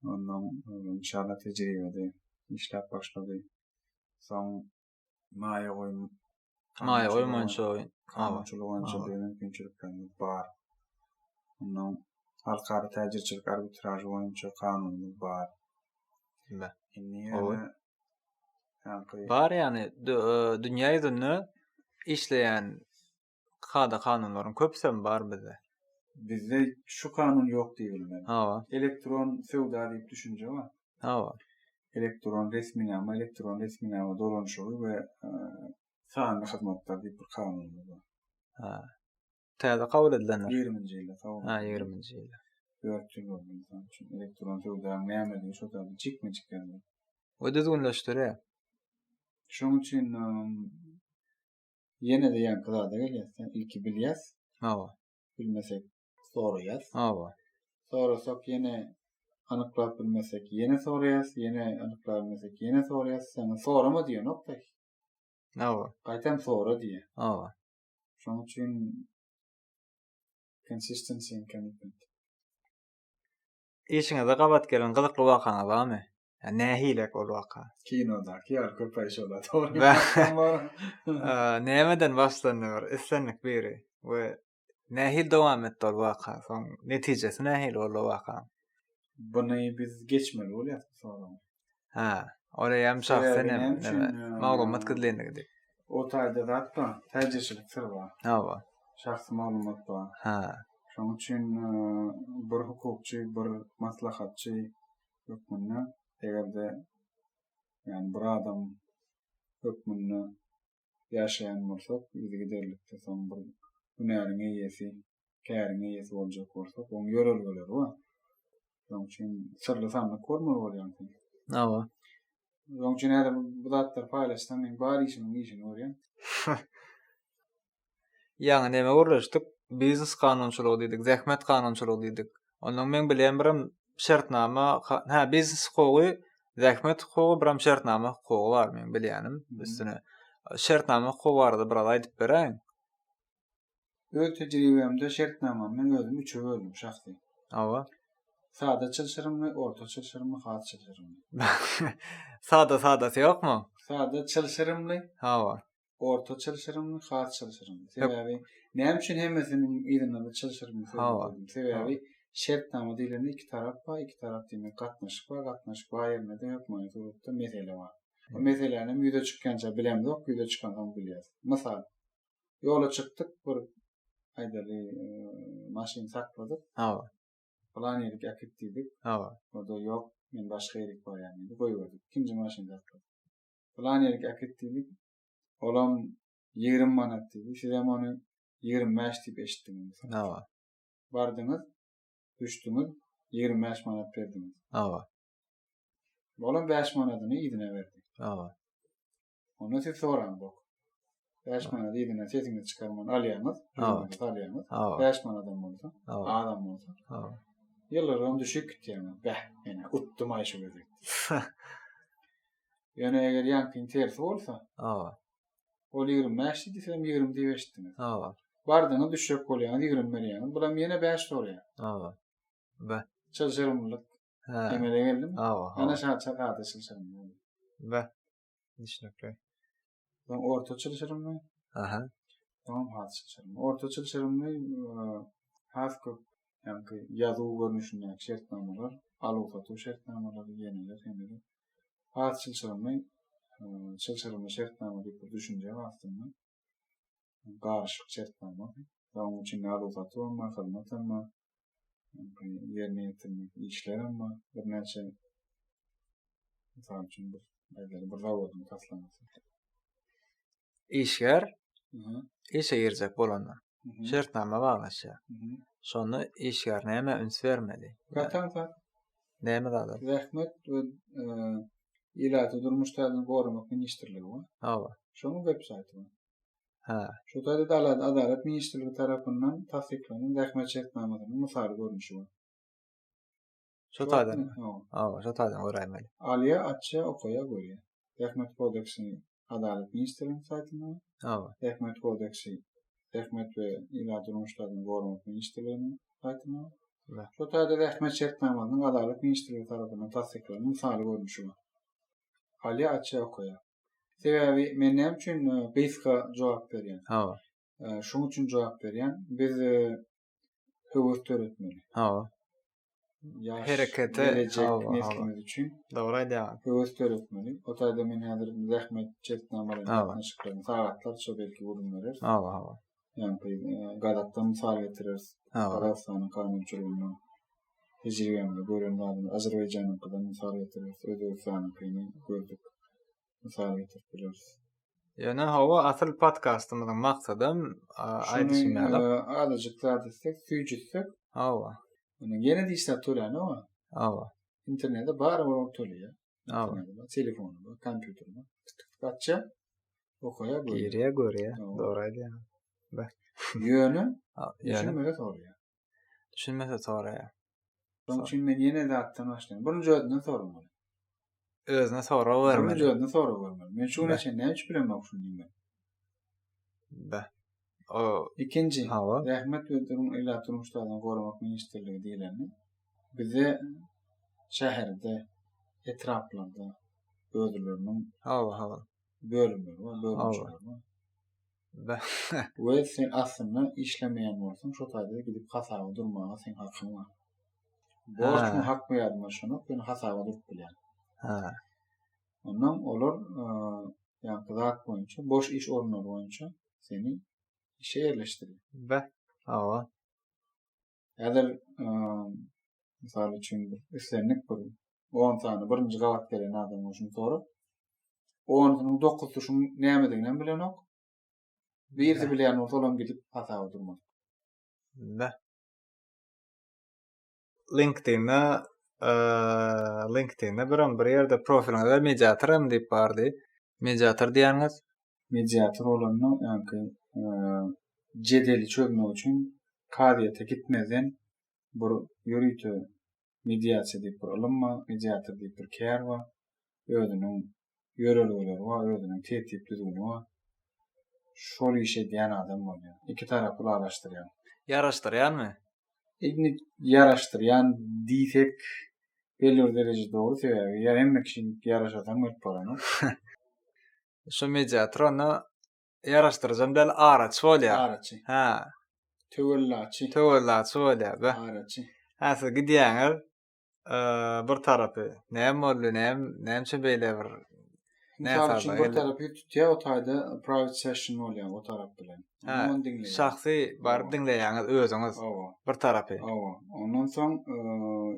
Ondan inşallah tejribede işläp başlady. Soň maýa goýum maýa goýum boýunça kanunçylyk boýunça bir mümkinçiliklerimiz bar. Ondan halkara täjirçilik arbitražy boýunça kanunymyz bar. Indi ýöne Bar ýagny dünýä ýüzünde işleýän kada kanunlaryň köpüsem bar bizde. Bizde şu kanun ýok diýip bilmez. Hawa. Elektron söwda diýip düşünje bar. Hawa. Elektron resminama, elektron resminama dolanyşygy we sanly hyzmatlar diýip bir kanunymyz bar. Ha. Täze kabul edilenler. 20-nji ýylda kabul. Ha, 20-nji ýylda. 4 ýyl boldy mysal üçin. Elektron söwdanyň nämedigi şo taýda jikme-jik ýazylan. We düzgünleşdirýär. Şonuň üçin ýene-de ýaňky zada gelýäs. Ilki bilýäs. Hawa. Bilmesek soraýas. Hawa. Sorasak ýene anyklap bilmesek ýene soraýas, ýene anyklap bilmesek ýene soraýas. Saňa sorama diýenok-da. Hawa. Gaýtam sora diýýär. Hawa. Şonuň üçin consistency and commitment. Işiňizde gabat gelen gyzykly wakaňyz barmy? Ýa nähilek ol waka? Kinodaky ýaly köp aý şola dogry. Nämeden başlandy bir islendik biri we nähili dowam etdi ol waka? Soň netijesi nähili boldy o wakanyň? Buny biz geçmeli bolýas bu soragy. Hä, ol eýýäm şahsy Sebäbi näme üçin, maglumat gizlinligi diýip. O taýda zat bar, täjirçilik syry bar. Hawa. Şahsy maglumat bar. Hä. Şonuň üçin bir hukukçy, bir maslahatçy hökmünde eger-de ýagny bir adam hökmünde ýaşaýan bolsak, yzygiderlikde soň bir hünäriň eýesi, käriň eýesi boljak bolsak, oň ýörelgeleri bar. Şonuň üçin syrly sandyk bolmaly bolýaň sen. Hawa. Şonuň üçin häzir bu zatlary paýlaşsam, men bar işimiň işini görýän. Ýaňy neme gürleşdik? Biznes kanunçylygy diýdik, zähmet kanunçylygy diýdik. Ondan meň bilýän birem şertnama, hä, biznes hukugy, zähmet hukugy, birem şertnama hukugy bar meň bilýänim üstüne. Şertnama hukugy barada biraz aýdyp beräýiň. Öz tejribemde şertnamany men özüm üçe böldüm şahsy. Hawa. Sada çylşyrymly, orta çylşyrymly, has çylşyrymly. Sada sadasy ýokmy? Sada çylşyrymly. Hawa. Orta çylşyrymly, has çylşyrymly. Sebäbi näme üçin hemmesiniň yzynda-da çylşyrymly sözi goýdum? Sebäbi şertnama diýlende iki tarap bar, iki tarap diýmek gatnaşyk bar, gatnaşyk bar ýerinde-de hökmany suratda mesele bar. O meseläni hem ýüze çykýança bilemzok, ýüze çykansoň bilýäs. Mysal, ýola çykdyk, bir aýdaly maşyn sakladyk. Hawa. Pylan ýerik äkit diýdik. Hawa. O-da ýok, men başga ýerik barýan diýdi, goýberdik. Ikinji maşyn sakladyk. Pylan ýerik äkit diýdik. Olam 20 manat diýdi. Sizem ony 25 diýip eşitdiňiz. Hawa. Bardyňyz, düşdüňiz, 25 manat berdiňiz. Hawa. Olam 5 manadyny yzyna berdi. Hawa. Onda siz soraňzok. 5 manat yzyna sesiňizi çykarman alýaňyz, jübüňize salýaňyz. 5 manadam bolsa, azam bolsa. Ýyllygam düşüp gitýäňiz. Bäh, men utdum-aý şu gezek. Ýöne eger ýaňkyň tersi bolsa, Hawa. Ol 25 diýdi, sizem 20 diýip eşitdiňiz. Hawa. Bardyňyz düşjek bolýaňyz, 20 berýäňiz. Bulam ýene 5 soraýar. Hawa. Bäh. Çylşyrymlylyk Hä. emele geldimi? Hawa, hawa. Ana şa sada çylşyrymly. Bäh. Düşnükli. Soň orta çylşyrymly. Aha. Soňam has çylşyrymly. Orta çylşyrymly has köp ýaňky ýazuw görnüşindäki şertnamalar, aluw-satuw şertnamalary, ýeneler, heneler. Has çylşyrymly, çylşyrymly şertnama diýip bir düşünje bar aslynda. Garyşyk şertnama. Onuň içinde aluw-satuwam bar, hyzmatam bar, ýerine ýetirmek işlerem bar. Birnäçe mysal üçin bir aýdaly bir zawodyň taslamasy. Işgär işe girjek bolanda şertnama baglaşýar. Şonda işgär nämä üns bermeli? Gaty aňsat. Näme zada? Zähmet we ilaty durmuş taýdan goramak ministrligi bar. Hawa. Şonuň web saýty bar. Hä. Şu taýda Adalat ministrligi tarapyndan tassyklanan zähmet şertnamasynyň mysaly görnüşi bar. Şo taýdan. Hawa, şo taýdan göräýmeli. Alýa, açýa, okaýa, görýä. Zähmet kodeksini Adalat ministrliginiň saýtynda bar. Hawa. Zähmet kodeksi Zähmet we ilat durmuş taýdan goramak ministrliginiň saýtynda bar. Şo taýda zähmet şertnamasynyň Adalat ministrligi tarapyndan tassyklanan mysaly görnüşi bar. Alýa, açýa, okaýa. Sebäbi men näme üçin gysga jogap berýän? Hawa. Şuň üçin jogap berýän. Biz höwes döretmeli. Hawa. Ýaş Herekete, gelejek hawa, hawa. neslimiz üçin Dogry aýdýaň. höwes döretmeli. O taýda men häzir zähmet şertnamalaryny Hawa. gatnaşyklaryny sagatlarça belki gürrüň bereris. Hawa, hawa. Ýaňky Gazakdan mysal getireris. Hawa. Gazagystanyň kanunçylygyndan tejribämizde gören zadymyz Azerbaýjanyňkydan mysal getireris. Özbegistanyňkyny gördük. Mysal getirip bileris. Ýöne hawa asyl podkastymyzyň maksadam aýdyşym ýaly. Şuny azajyk zat etsek, süýjütsek. Hawa. Ony ýene de işläp töläni bar. Hawa. Internete bar ol töleýär. Hawa. Telefony bar, kompýuteri bar. Tık tık tık açýar. Okaýar, görýär. Girýär, görýär. Dogry aýdýaň. Be. Ýöne düşünmese soraýar. Düşünmese soraýar. Şonuň üçin men ýene zatdan başlaýyn. Birinji özünden soramaly. Özüne sorag bermeli. Birinji özüne sorag bermeli. Men şu güne çenli näme üçin bilemok şuny diýmeli. Be. O ikinji. Hawa. Zähmet we durum ilat durmuş taýdan goramak ministrligi diýleni bize şäherde, etraplarda özleriniň Hawa, hawa. bölümleri bar, bölümçeleri bar. We sen aslynda işlemeýän bolsaň, şo taýda gidip hasaba durmaga seň hakyň bar. Borçmy, hakmy ýadyma düşenok, ýöne hasaba durup bilýäň. Hä. Ondan olar ýaňky zat boýunça, boş iş orunlary boýunça seni işe ýerleşdirýär. Be, hawa. Häzir mysal üçin bir islendik bir 10 sany birinji gabat gelen adamdan şuny sora. Onusynyň dokuzysy şuň nämedigini hem bilenok. Birisi bilýän bolsa olam gidip hasaba durmaz. Be. LinkedIn-de LinkedIn-de biram bir ýerde profiliňizde mediator hem diýip bardy. Mediator diýýäňiz? Mediator bolanda ýaňky jedeli çözmek üçin kazyýete gitmezden bir ýörite mediasiýa diýip bir ylym bar, mediator diýip bir kär bar. Özüniň ýörelgeleri bar, özüniň tertip-düzgüni bar. Şol işi edýän adam bolýar. Iki tarapy ylalaşdyrýan. Ýaraşdyrýanmy? Indi ýaraşdyrýan diýsek belli bir derejede dogry, sebäbi ýa hemme kişi ýaraşasaň gelip baranok. Şu mediator onda. Ýaraşdyryjam däl, araçy bolýar. Araçy. Hä. Töwellaçy. Töwellaçy bolýar, be. Araçy. Hä, siz gidýäňiz, bir tarapy näme boldy, näme, näme üçin beýle bir Mysal üçin bir tarapy ýüz tutýar, o taýda private session bolýar o tarap bilen. Hä, şahsy baryp diňleýäňiz özüňiz. Hawa. Bir tarapy. Hawa. Ondan soň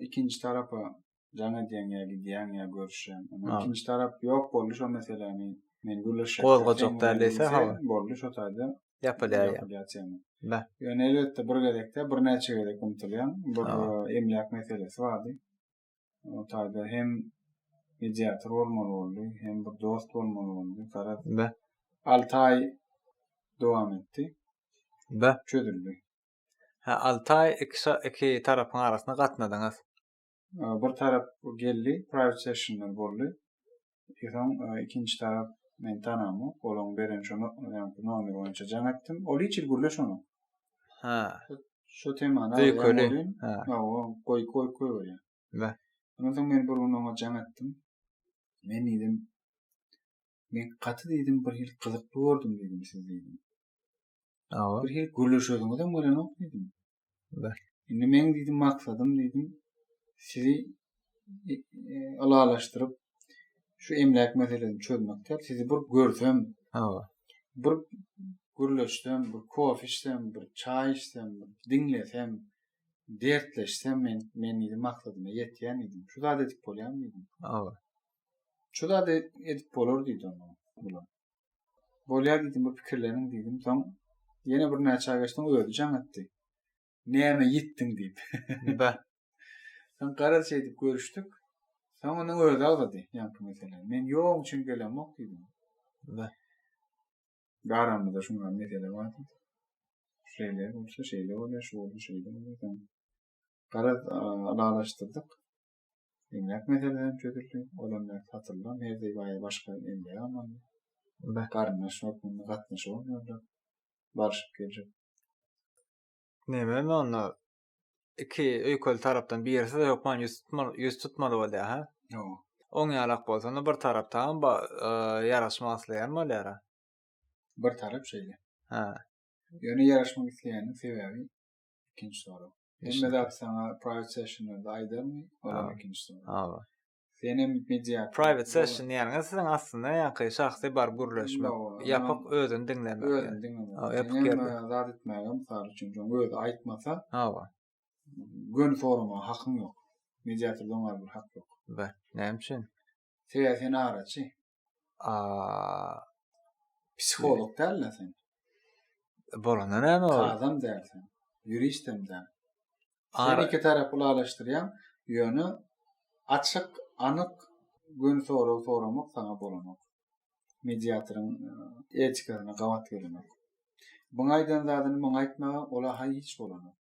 ikinji tarapa jaň edýäň ýa gidýäň ýa görüşýäň. Ondan ikinji tarap ýok boldy şo meseläni men gürleşjek. Gozgajak däl diýse, hawa. Boldy şo taýda. Ýapylýar. Ýapylýar tema. Be. Ýöne elbetde bir gezekde birnäçe gezek ymtylýaň. Bir emläk meselesi bardy. O taýda hem mediator bolmaly boldy, hem bir dost bolmaly boldy. Garaz. Be. 6 aý dowam etdi. Be. Çözüldi. Hä, 6 aý iki, iki tarapyň arasynda gatnadyňyz. Bir tarap geldi, private sessionlar boldy. Soň ikinji tarap men tanamok, olaň beren şo nomer boýunça jaň etdim. Ol hiç hili gürleşenok. Hä. Şo temany Öýkeli. Hä. Hawa, goý goý goýberýär. Be. Ondan soň men bir gün oňa jaň etdim. Men diýdim, men gaty diýdim bir hili gyzykly gördüm diýdim siz diýdim. Hawa. Bir hili gürleşesiňizem gelenok diýdim. Be. Indi meň diýdim maksadym diýdim sizi e, e, ylalaşdyryp şu emläk meselesini çözmek däl, sizi bir görsem, Hawa. bir gürleşsem, bir kofe içsem, bir çaý içsem, bir diňlesem, dertleşsem men men diýdim maksadyma ýetýän diýdim. Şu zat edip bolýarmy diýdim. Hawa. Şu zat edip bolar diýdi onda. Bular. Bolýar diýdim, bir pikirleniň diýdim. Soň ýene bir näçe aý geçdi, özi jaň etdi. Näme ýitdiň diýip. Be. Soň garaz şeýdip görüşdik. Soň onuň özi agzady ýaňky mesele. Men ýok üçin gelemok diýdim. Be. Aramyzda şuňa mesele bar diýdi. Şeýle bolsa şeýle bolýar, şu bolsa şeýle bolýar. Soň garaz ylalaşdyrdyk. Emläk meselesi hem çözüldi. Ol emläk satyldy. Her baýa başga emläk almaly. Be. Garyndaş hökmünde gatnaşyp bolýarlar. Barşyp geljek. Näme onda? Iki öýkeli tarapdan birisi de hökman ýüz tutmaly, ýüz tutmaly bolýar, ha? Ýok. Oň ýalak bolsa, onda bir tarapdan ba, e, ýaraşmak isleýän bolýar. Bir tarap şeýle. Ha. Ýöne ýaraşmak isleýäniň sebäbi ikinji sorag. Hemme zat saňa private sessionlarda aýdarmy? Olam ikinji sorag. Hawa. Sen hem mediator. Private session diýeniňiz siziň aslynda ýaňky şahsy baryp gürleşmek, ýapyk özüni diňlemek. Özüni diňlemek. Ýapyk ýerde. Zat etmäge mysal üçin şoň özi aýtmasa. Hawa. Göni soramaga hakyň ýok. Mediatorda oňa bir hak ýok. Be, näme üçin? Sebäbi sen araçy. A psiholog däl-de sen. Bolanda näme ol? Kazam däl sen. Ýuristem däl. Sen iki tarapy ylalaşdyrýaň, ýöne açyk, anyk, göni sorag soramak saňa bolanok. Mediatoryň e, etikasyna gabat gelenok. Buň aýdan zadyny muňa aýtmaga ola haý hiç bolanok.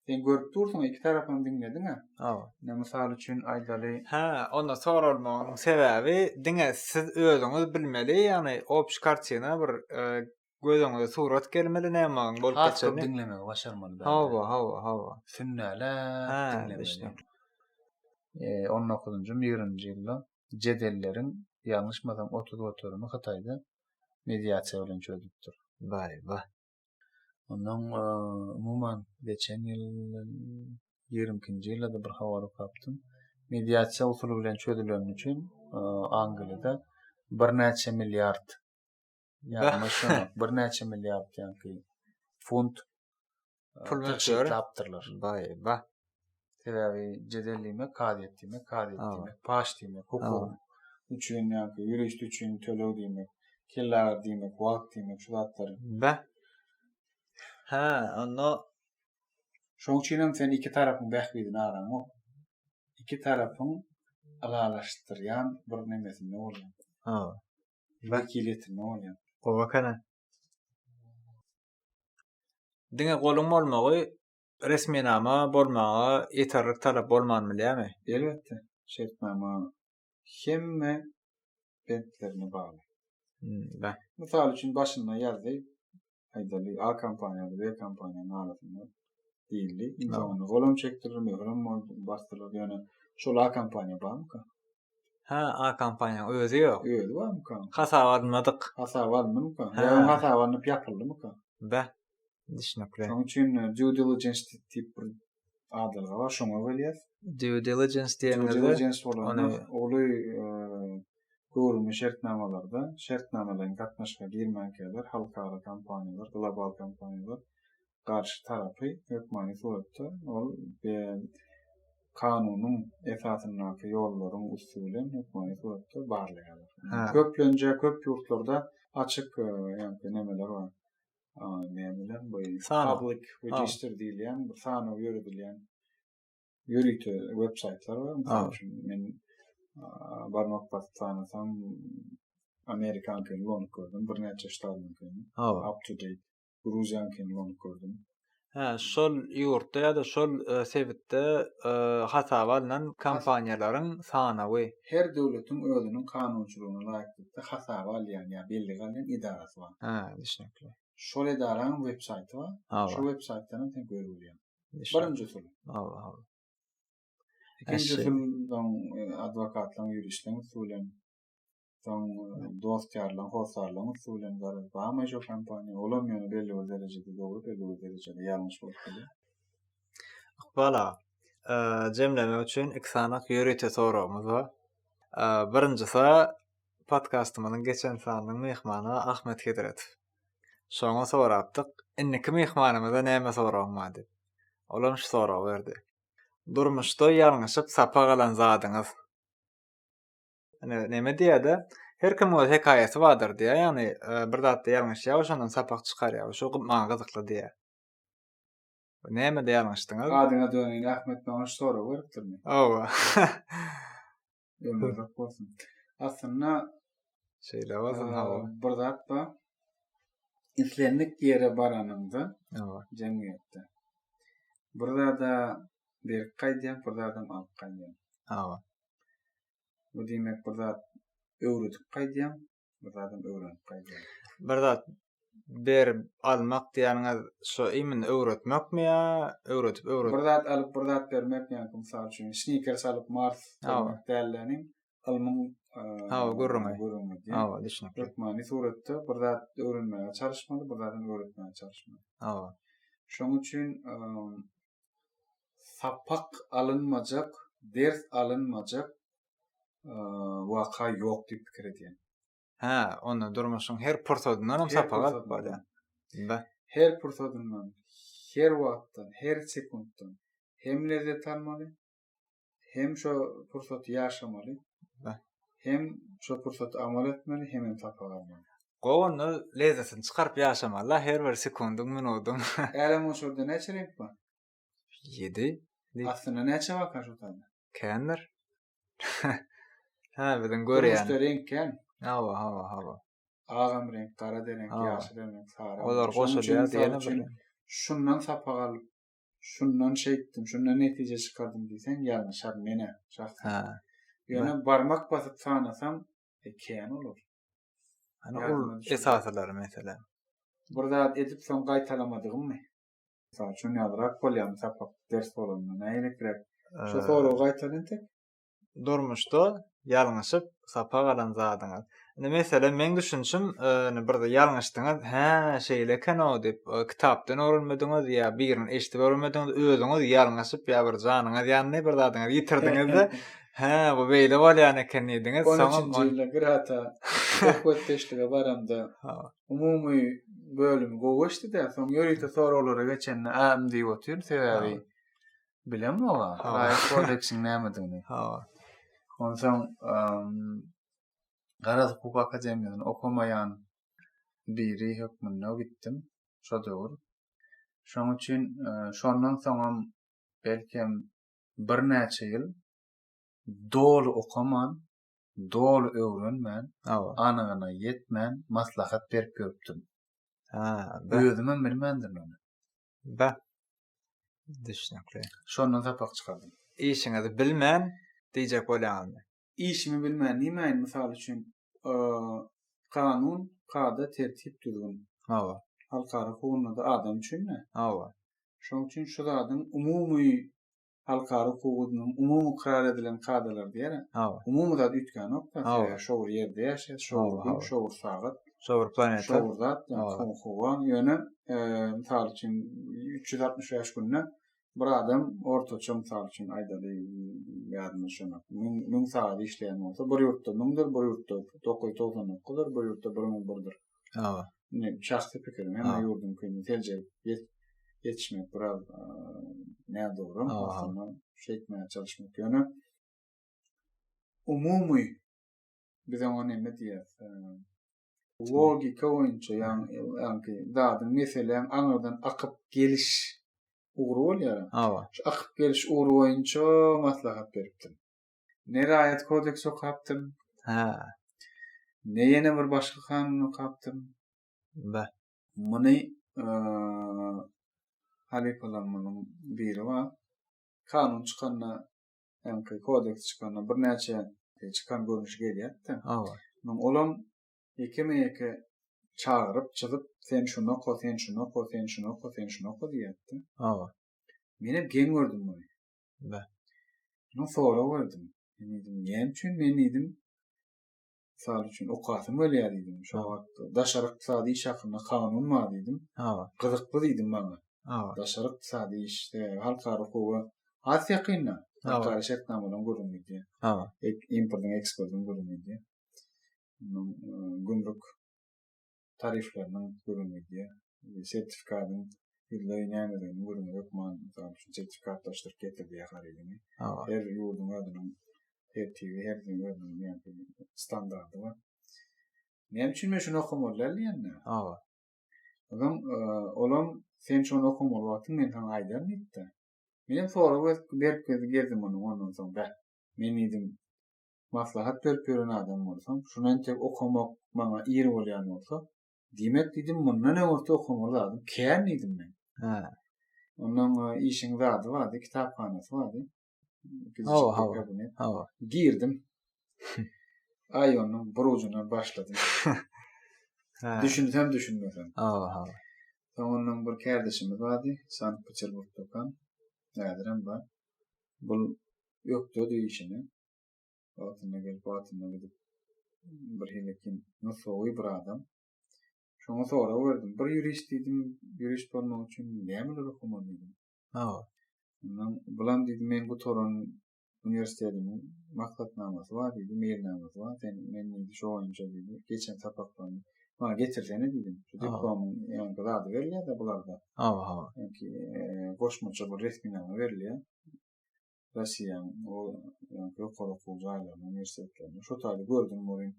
Sen görüp dursuň, iki tarapam diňlediň-ä. Hawa. Ine, mysal üçin aýdaly. Hä, onda soralmagynyň sebäbi diňe siz özüňiz bilmeli, ýagny obşi kartina bir e, göz öňüňize surat gelmeli näme bolup Has köp geçenini. diňlemegi başarmaly bärde. Hawa, hawa, hawa. Sünnäläp Hä, diňlemeli. düşnükli. E, 19-njy, 20-nji ýylda jedelleriň ýalňyşmasam 30 göterimi Hytaýda mediasiýa bilen çözülipdir. Baý, ba. Ondan umuman geçen ýyl 22-nji ýylda-da bir habar okapdym. Mediasiýa usuly bilen çözüleni üçin Angliýada birnäçe milliard ýagny şonuň birnäçe milliard ýaňky funt pul möçberi tygşytlapdyrlar. Baý, ba. Sebäbi jedel diýmek, kazyýet diýmek, kazyýet diýmek, paş diýmek, hukuk üçin ýa-da ýurist üçin töleg diýmek, kellagyr diýmek, wagt diýmek, şu zatlar. Be. Hä, onda Şoň üçin hem sen iki tarapyň bähbidini araňok. Iki tarapyň ylalaşdyrýan bir nemesinde bolýaň. Ha. Wekiliýetinde bolýaň. Gowy ekeni. Diňe goluň bolmagy resminama bolmaga ýeterlik talap bolman bilýärmi? Elbetde, şertnama hemme bentlerine bagly. Hmm, Mysal üçin başynda ýazdy, aýdaly A kompaniýa B kompaniýanyň arasynda diýildi. Iň soňunda golam çekdiriler, möhürem boldy, basdylar. Ýöne şol A kompaniýa barmyka? Hä, A kompaniýanyň özi ýok. Özi barmyka? Hasaba alynmadyk. Hasaba alynmyka? Ýa öň hasaba alnyp ýapyldymyka? Beh. Düşnükli. Şonuň üçin due diligence diýip bir adalga bar, şoňa gelýäs. Due diligence diýeniňizde due diligence bolanda uly göwrümli şertnamalarda şertnamalaýyn gatnaşyga girmänkäler halkara kompaniýalar, global kompaniýalar garşy tarapy hökmany suratda ol kanunyň esasyndaky ýollaryň üsti bilen hökmany suratda barlaýarlar. Köplenje köp ýurtlarda açyk ýaňky nemeler bar. Nämeler bu public register diýilýän bir sanaw ýöredilýän ýörite web saýtlar bar. Mysal üçin men barmak basyp sanasam Amerikankyny ulanyp gördüm, birnäçe ştatynyňkyny. Up to date. Gruziýanyňkyny ulanyp gördüm. Hä, şol ýurtda ýa-da şol sebitde hasaba alnan kompaniýalaryň sanawy. Her döwletiň özüniň kanunçylygyna laýyklykda hasaba alýan ýa bellige alýan edarasy bar. Hä, düşnükli. Şol edaranyň web saýty bar. Şol web saýtdan hem sen görüp bilýäň. Birinji usul. Hawa, hawa. Ikinji usul soň adwokatlaryň, ýuristleriň üsti bilen Soň dost-ýarlaň, hossarlaň üsti bilen garaz barmy şo kompaniýa, olam ýöne belli bir derejede dogry, belli bir derejede ýalňyş bolup bilýär. Ykbal aga, jemlemek üçin iki sany ýörite soragymyz bar. Birinjisi podkastymyzyň geçen sanynyň myhmany Ahmet Hezretow. Şoňa sorapdyk, indiki myhmanymyza näme soragyň bar diýip. Olam şu soragy berdi. Durmuşda ýalňyşyp sapak alan zadyňyz? Ine, neme diýýär-de, her kimiň öz hekaýasy bardyr diýýär, ýagny e, bir zatda ýalňyşýar we şondan sapak çykarýar. Şu maňa gyzykly diýýär. Nämede ýalňyşdyňyz? Adyňa döneýin Ahmet maňa şu soragy beripdirmi? Hawa. Ömri uzak bolsun. Aslynda şeýle bolsun, hawa. Bir zat bar. Islendik ýere baranyňda, hawa, jemgyýetde bir zada berip gaýdýaň, bir zadam alyp gaýdýaň. Hawa. Bu diýmek bir zat öwredip gaýdýaň, bir zadam öwrenip gaýdýaň. Bir zat berip almak diýýäniňiz şo imенно öwretmekmi ýa öwredip öwret? Bir zat alyp bir zat bermek ýaňky mysal üçin snikers alyp mars bermek däl-de ylmyň Hawa gürrüňi. Gürrüňi diýýän. Hawa düşnükli. Hökmany suratda bir zat öwrenmäge çalyşmaly, bir zadam öwretmäge çalyşmaly. Hawa. Şonuň üçin sapak alynmajak, ders alynmajak waka ýok diýip pikir edýän. Hä, onda durmuşyň her pursadyndan hem sapak alyp bolýar. Be. Her pursadyndan, her wagtdan, her sekuntdan hem lezzet almaly, hem şo pursaty ýaşamaly, hem şo pursaty amal etmeli, hemem sapak almaly. Gowy onda lezzetini çykaryp ýaşamaly-da her bir sekundyň, minudyň. Älemgoşarda näçe reňk bar? Ýedi. Aslynda näçe barka şo taýda? Kändir. Hä, biziň görýän. Durmuşda reňk kän. Hawa, hawa, hawa. Agam reňk, gara-da reňk, ýaşyl hem reňk, sary. Olar goşulýar diýene bir. Şundan sapak alyp, şundan şeýtdim, şundan netije çykardym diýseň, ýalňyşaryn men-ä şahsan. Hä. Ýöne barmak basyp sanasam, e, kän olar. Hany ol esasylary meselem. Bir zat edip soň gaýtalamadygymmy? Mysal üçin ýazyrak bolýarmy sapak ders bolanda nähiliräk? Şu soragy gaýtal entek. Durmuşda ýalňyşyp sapak alan zadyňyz. Indi meselem meň düşünişim indi bir ýalňyşdyňyz, hä şeýle eken-ow diýip kitapdan öwrenmediňiz ýa birini eşidip öwrenmediňiz, özüňiz ýalňyşyp ýa bir janyňyz ýandy, bir zadyňyzy ýitirdiňiz-de, hä bu beýle bolýan eken diýdiňiz. On üçünji ýylda Gyrata söhbetdeşlige baramda umumy bölümi gowy geçdi-de, soň ýörite soraglara geçende ä-m diýip otyryn, sebäbi bilemok-a, raýat kodeksiň nämedigini. Hawa. Onsoň garaz hukuk akademiýasyny okamaýan biri hökmünde gitdim şo döwür. Şonuň üçin şondan soňam belkem birnäçe ýyl doly okaman, doly öwrenmän, anygyna ýetmän maslahat berip ýörüpdim. Hä, Özümem bilmändirin ony. Be. Düşnükli. Şondan sapak çykardym. Işiňizi bilmän diýjek bolýaňyzmy? Işimi bilmän diýmäýin, mysal üçin, kanun, kada, tertip, düzgün. Hawa. Halkara hukugynda-da adam üçin-dä. Hawa. Şonuň üçin şu zadyň umumy. Halkara hukugynyň umumy ykrar edilen kadalary diýýär. Hawa. Umumy zat üýtgänok-da. Hawa. Sebäbi şo bir ýerde ýaşaýas, şo bir gün, şo bir sagat, Şo bir planeta. şo bir zat, ýa howa. Ýöne, mysal üçin, 365 günde bir adam ortaça, mysal üçin, aýdaly, ýadyma düşenok, 1000 sagat işleýän bolsa, bir ýurtda müňdür, bir ýurtda 999-dyr, bir ýurtda 1001-dir. Hawa. Indi şahsy pikirim, hemme ýurduňkyny seljerip ýetişmek biraz nädogry, aslynda şeýtmäge çalyşmak. Ýöne umumy biz oňa näme diýýäs? Logika boýunça, ýagny zadyň, meseläň aňyrdan akyp geliş ugry bolýar. Hawa. Şu akyp geliş ugry boýunça maslahat beripdim. Ne raýat kodeksi okapdym. Hä. Ne ýene bir başga kanun okapdym. Be. Muny halypalarymyzyň biri bar. Kanun çykanda, ýaňky kodeks çykanda birnäçe çykan görnüşi gelýärdi. Hawa. Munuň olam ýekeme-ýeke çagyryp, çyzyp, sen şuny oka, sen şuny oka, sen şuny oka, sen şuny oka diýýärdi. Hawa. Menem geň gördüm muny. Be. Muňa sorag berdim. Men diýdim, näme üçin men diýdim, mysal üçin okasym gelýär diýdim. Şo wagt daşary ykdysady iş hakynda kanun bar diýdim. Hawa. Gyzykly diýdim maňa. Hawa. Daşary ykdysady iş, sebäbi halkara hukuga has ýakynda. Halkara şertnamalaryň gürrüňi gidýär. Hawa. Importyň, eksportyň gürrüňi gidýär. Munuň gümrük tarifleriniň gürrüňi gidýär. Sertifikatyň ýüzleý nämedigini gürrüňi hökman, mysal üçin, sertifikatlaşdyryp getirdýär harydyňy. Her ýurduň özüniň tertibi, her ýurduň özüniň ýa-da standardy bar. Näme üçin men şuny okamaly däl diýende? Hawa. Onsoň olam sen şony okamaly wagtyň men saňa aýdaryn diýipdi. Menem sorag berip gezdim onuň ondan soň bäh. Men diýdim, maslahat berip ýören adam bolsam, şuny entek okamak maňa ir bolýan bolsa, diýmek diýdim, mundan öňürti okamaly zadym kän diýdim men. Hä. Ondan işiň zady bardy, kitaphanasy bardy. Hawa, hawa. Hawa. Girdim. Aý onuň bir ujundan başladym. Düşünsem düşünmesem. Hawa, hawa. Soň ondan bir kärdeşimiz bardy, Sankt-Peterburgda okan. Häzirem bar. Bul ökdedi işine. Wagtynda gelip, wagtynda gidip bir hili nusgawy bir adam. Şoňa sorag berdim. Bir ýurist diýdim, ýurist bolmak üçin nämeler okamaly diýdim. Hawa. Ondan bulam diýdi, men gutaran uniwersitetimiň maksatnamasy bar diýdi, meýilnamasy bar. Sen men diýdi, şo boýunça diýdi, geçen sapaklaryny maňa getirsene diýdim. Şu diplomyň ýaňky zady berilýär-de bularda. Hawa, hawa. Ýaňky goşmaça bir resminama berilýär. Russiýanyň o ýaňky ýokary okuw jaýlaryna, uniwersitetlerine. Şo taýda gördüm welin,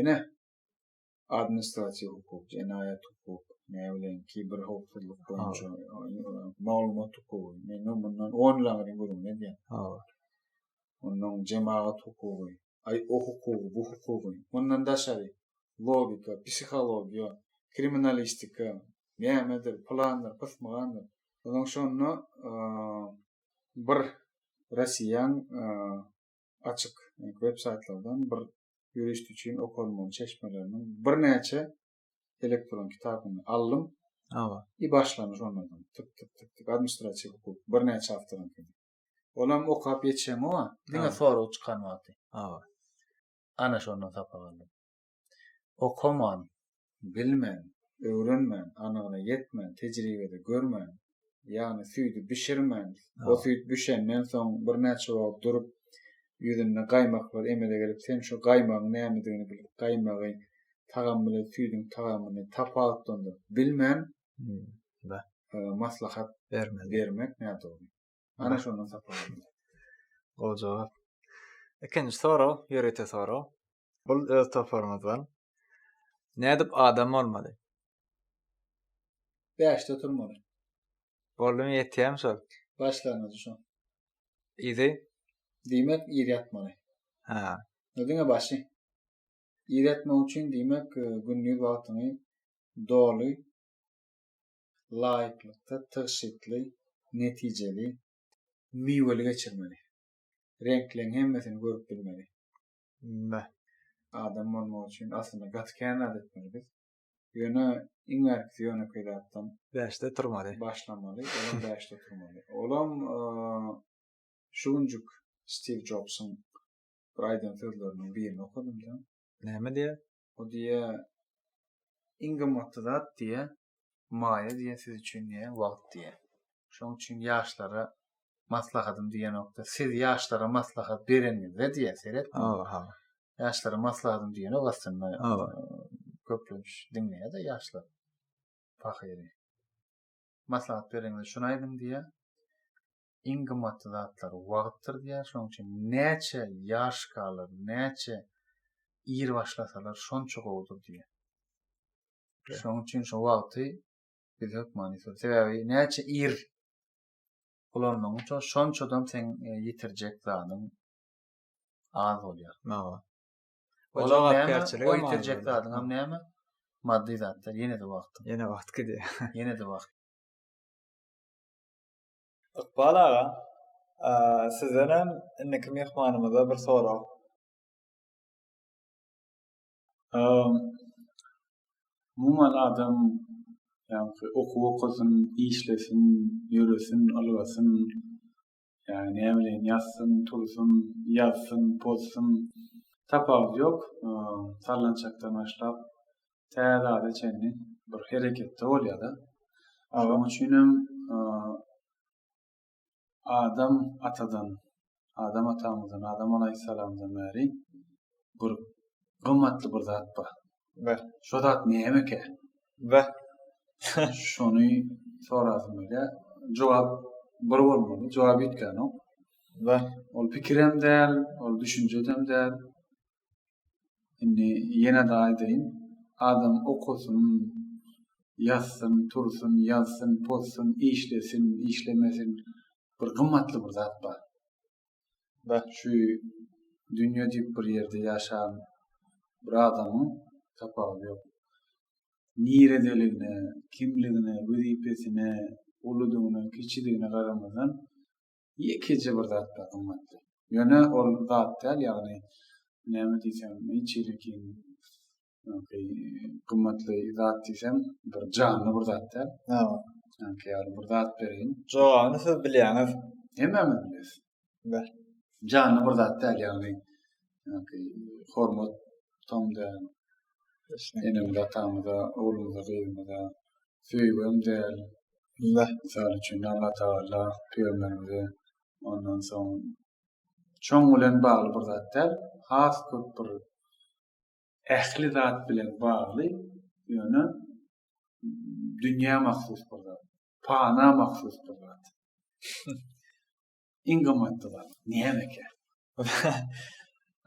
ene, administratiw hukuk, jenaýat hukuk, näbileýin, kiber howpsuzlyk boýunça maglumat hukugy. Men mundan 10 ýyl aňry gürrüňini edýän. Hawa. Ondan jemagat hukugy, aý o hukugy, bu hukugy. Mundan daşary logika, psihologiýa, kriminalistika, nämedir, pylandyr, pysmygandyr. Ondan şonda bir Russiýaň açyk web saýtlardan bir ýurist üçin okalmaly çeşmeleriniň birnäçe elektron kitabyny aldym. Hawa. I başlandy şondan. Tık tık tık tık administratiw hukuk birnäçe awtoryňky. Olam okap ýetişeňok-a, diňe sorag çykan wagty. Hawa. Ana şondan sapak aldym. Okaman, bilmän, öwrenmän, anygyna ýetmän, tejribede görmän, ýagny süýdi bişirmän, o süýt bişenden soň birnäçe wagt durup, ýüzünde gaýmaklar emele gelip, sen şo gaýmagyň nämedigini bilip, gaýmagy tagam bilen süýdüň tagamyny tapawutlandyryp bilmän, maslahat bermek nädogry. Ana şondan sapak aldym. Gowy jogap. Ikinji sorag, ýörite sorag. Bul öz toparymyzdan. Nädip adam bolmaly? Bäşde turmaly. Boldumy ýetýämi şol? Başlangyjy şo. Yzy? Diýmek ir ýatmaly. Hä. O diňe başy. Ir ýatmak üçin diýmek gündiz wagtyňy doly laýyklykda tygşytly, netijeli, miweli geçirmeli. Reňkleň hemmesini görüp bilmeli. Beh. Adam bolmak üçin aslynda gaty kän zat etmeli biz. Ýöne iň bärkisi ýönekeý zatdan Bäşde turmaly. Başlamaly, olam bäşde turmaly. Olam şu günjük Stiw Jobsyň bir aýdan sözleriniň birini okadym-da. Näme diýýär? O diýýär, iň gymmatly zat diýýär, maýa diýýär siz üçin diýýär, wagt diýýär. Şonuň üçin ýaşlara maslahatym diýenokda, siz ýaşlara maslahat bereniňizde diýýär, seret. Hawa, hawa. Ýaşlara maslahatym diýenok aslynda. Hawa. Köplenç diňleýär-de ýaşlar pahyry. Maslahat bereniňizde şuny aýdyň diýýär. Iň gymmatly zatlar wagtdyr diýýär. Şonuň üçin näçe ýaşkalar, näçe ir başlasalar şonça gowudyr diýýär. Şonuň üçin şo wagty biz hökman ýitirdik. Sebäbi näçe ir ulanmagyňça şonçadam seň e, ýitirjek zadyň az bolýar. Hawa. O jogapkärçilik o ýitirjek zadyň hem näme? Maddy zatlar, ýene-de wagtyň. Ýene wagt gidýär. Ýene-de wagt. Ykbal aga, sizdenem indiki myhmanymyza bir sorag. Umuman adam ýaňky okuw okasyn, işlesin, ýöresin, ylgasyn, ýagny näme bileýin ýatsyn, tursun, ýazsyn, pozsun, tapawudy ýok. Sallançakdan başlap tä zada çenli bir hereketde bolýar-da. Şonuň üçinem Adam atadan, Adam atamyzdan, Adam alaýhyssalamdan bäri bir gymmatly bir zat bar. Be. Şo zat nämekä? Be. Şony sorasym gelýär. Jogap bir bolmaly, jogap üýtgänok. Be. Ol pikirem däl, ol düşünjedem däl. Indi ýene-de aýdaýyn, adam okasyn, ýatsyn, tursun, ýazsyn, pozsun, işlesin, işlemesin, bir gymmatly bir zat bar. Şu dünýe diýip bir ýerde ýaşan bir adamyň tapawudy ýok. Niredeligine, kimligine, wezipesine, uludygyna, kiçidigine garamazdan, Ýekeje bir zat bar gymmatly. Ýöne ol zat däl, ýagny näme diýsem, hiç hili gymmatly zat diýsem, bir janly bir zat däl. Hawa. Ýaňky ýaly bir zat bereýin. Jogabyny siz bilýäňiz. Hemmämiz bilýäs. Ber. Janly bir zat däl, ýagny ýaňky hormat tam däl. Enemize, atamyza, oglumyza, gyzymyza söýgem däl. Mysal üçin, Allatagala pygamberimize ondan soň şoň bilen bagly bir zat däl, has köp bir ähli zat bilen bagly, ýöne dünýä mahsus bir zat, pana mahsus bir zat. Iň gymmatly zat nämekä?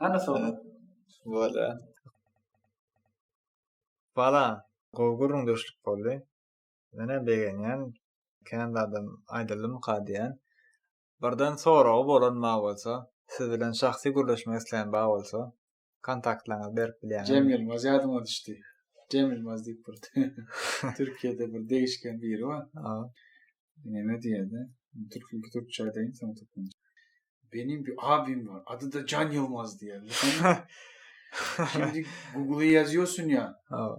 Ana sorag. Bolýar. Bala, gowy gürrüňdeşlik boldy. Menem begenýän, kän zadam aýdyldymyka diýýän. Birden soragy bolan bar bolsa, siz bilen şahsy gürleşmek isleýän bar bolsa, kontaktlaryňyzy berip bilýäňizmi? Jem Ýylmaz ýadyma düşdi. Jem Ýylmaz diýip bir Türkiýede bir degişgen biri bar. Näme diýýärdi? Türk ilki türkçe aýdaýyn, soň türkmençe. Benim bir abim var. Adı da Can Yılmaz diye. Şimdi Google'a yazıyorsun ya.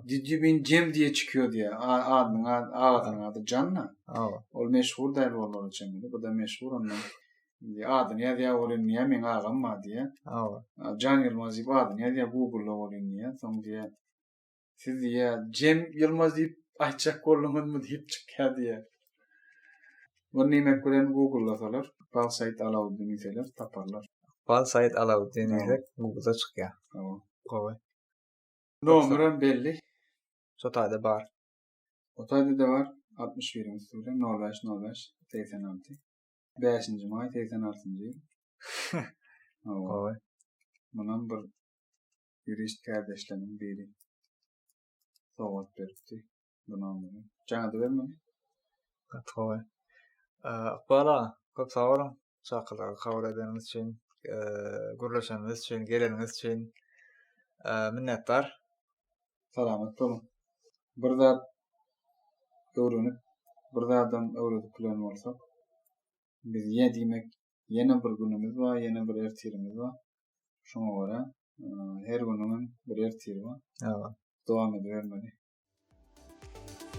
Did you mean Cem diye çıkıyor diye. Adynyň agasynyň ady Janna. Ol meşhur däl olara çemeli. Bu da meşhur ondan. Indi adyny ýazýar welin diýýär, meň agam bar diýýär. Jan Ýylmaz diýip adyny ýazýar Google-da welin diýýär. Soň diýýär, siz diýýär, Jem Ýylmaz diýip aýtjak bolduňyzmy diýip çykýar diýýär. Muny diýmek bilen Google-lasalar, Ykbal Said Alauddin diýseler taparlar. Ykbal Said Alauddin diýsek Google-da çykýar. Hawa. Gowy. Nomerem belli. Şo taýda bar. O taýda-da bar. 61-iň üsti bilen 05 05 86. Bäşinji maý 86-njy ýyl. Hawa. Gowy. Munam bir ýurist kärdeşlerimiň biri sowgat beripdi bu nomeri. Jaň edibermeli. Gaty gowy. Ykbal aga, köp sag boluň çakylygy kabul edeniňiz üçin, gürleşenimiz üçin, geleniňiz üçin minnetdar. Salamat boluň. Bir zat öwrenip, bir zadam öwredip bilen bolsak, biz ýe diýmek ýene bir günümiz bar, ýene bir ertirimiz bar. Şoňa görä, her günüňem bir ertiri bar. Hawa. Dowam edibermeli.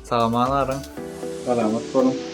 Sag-aman galyň. Salamat boluň.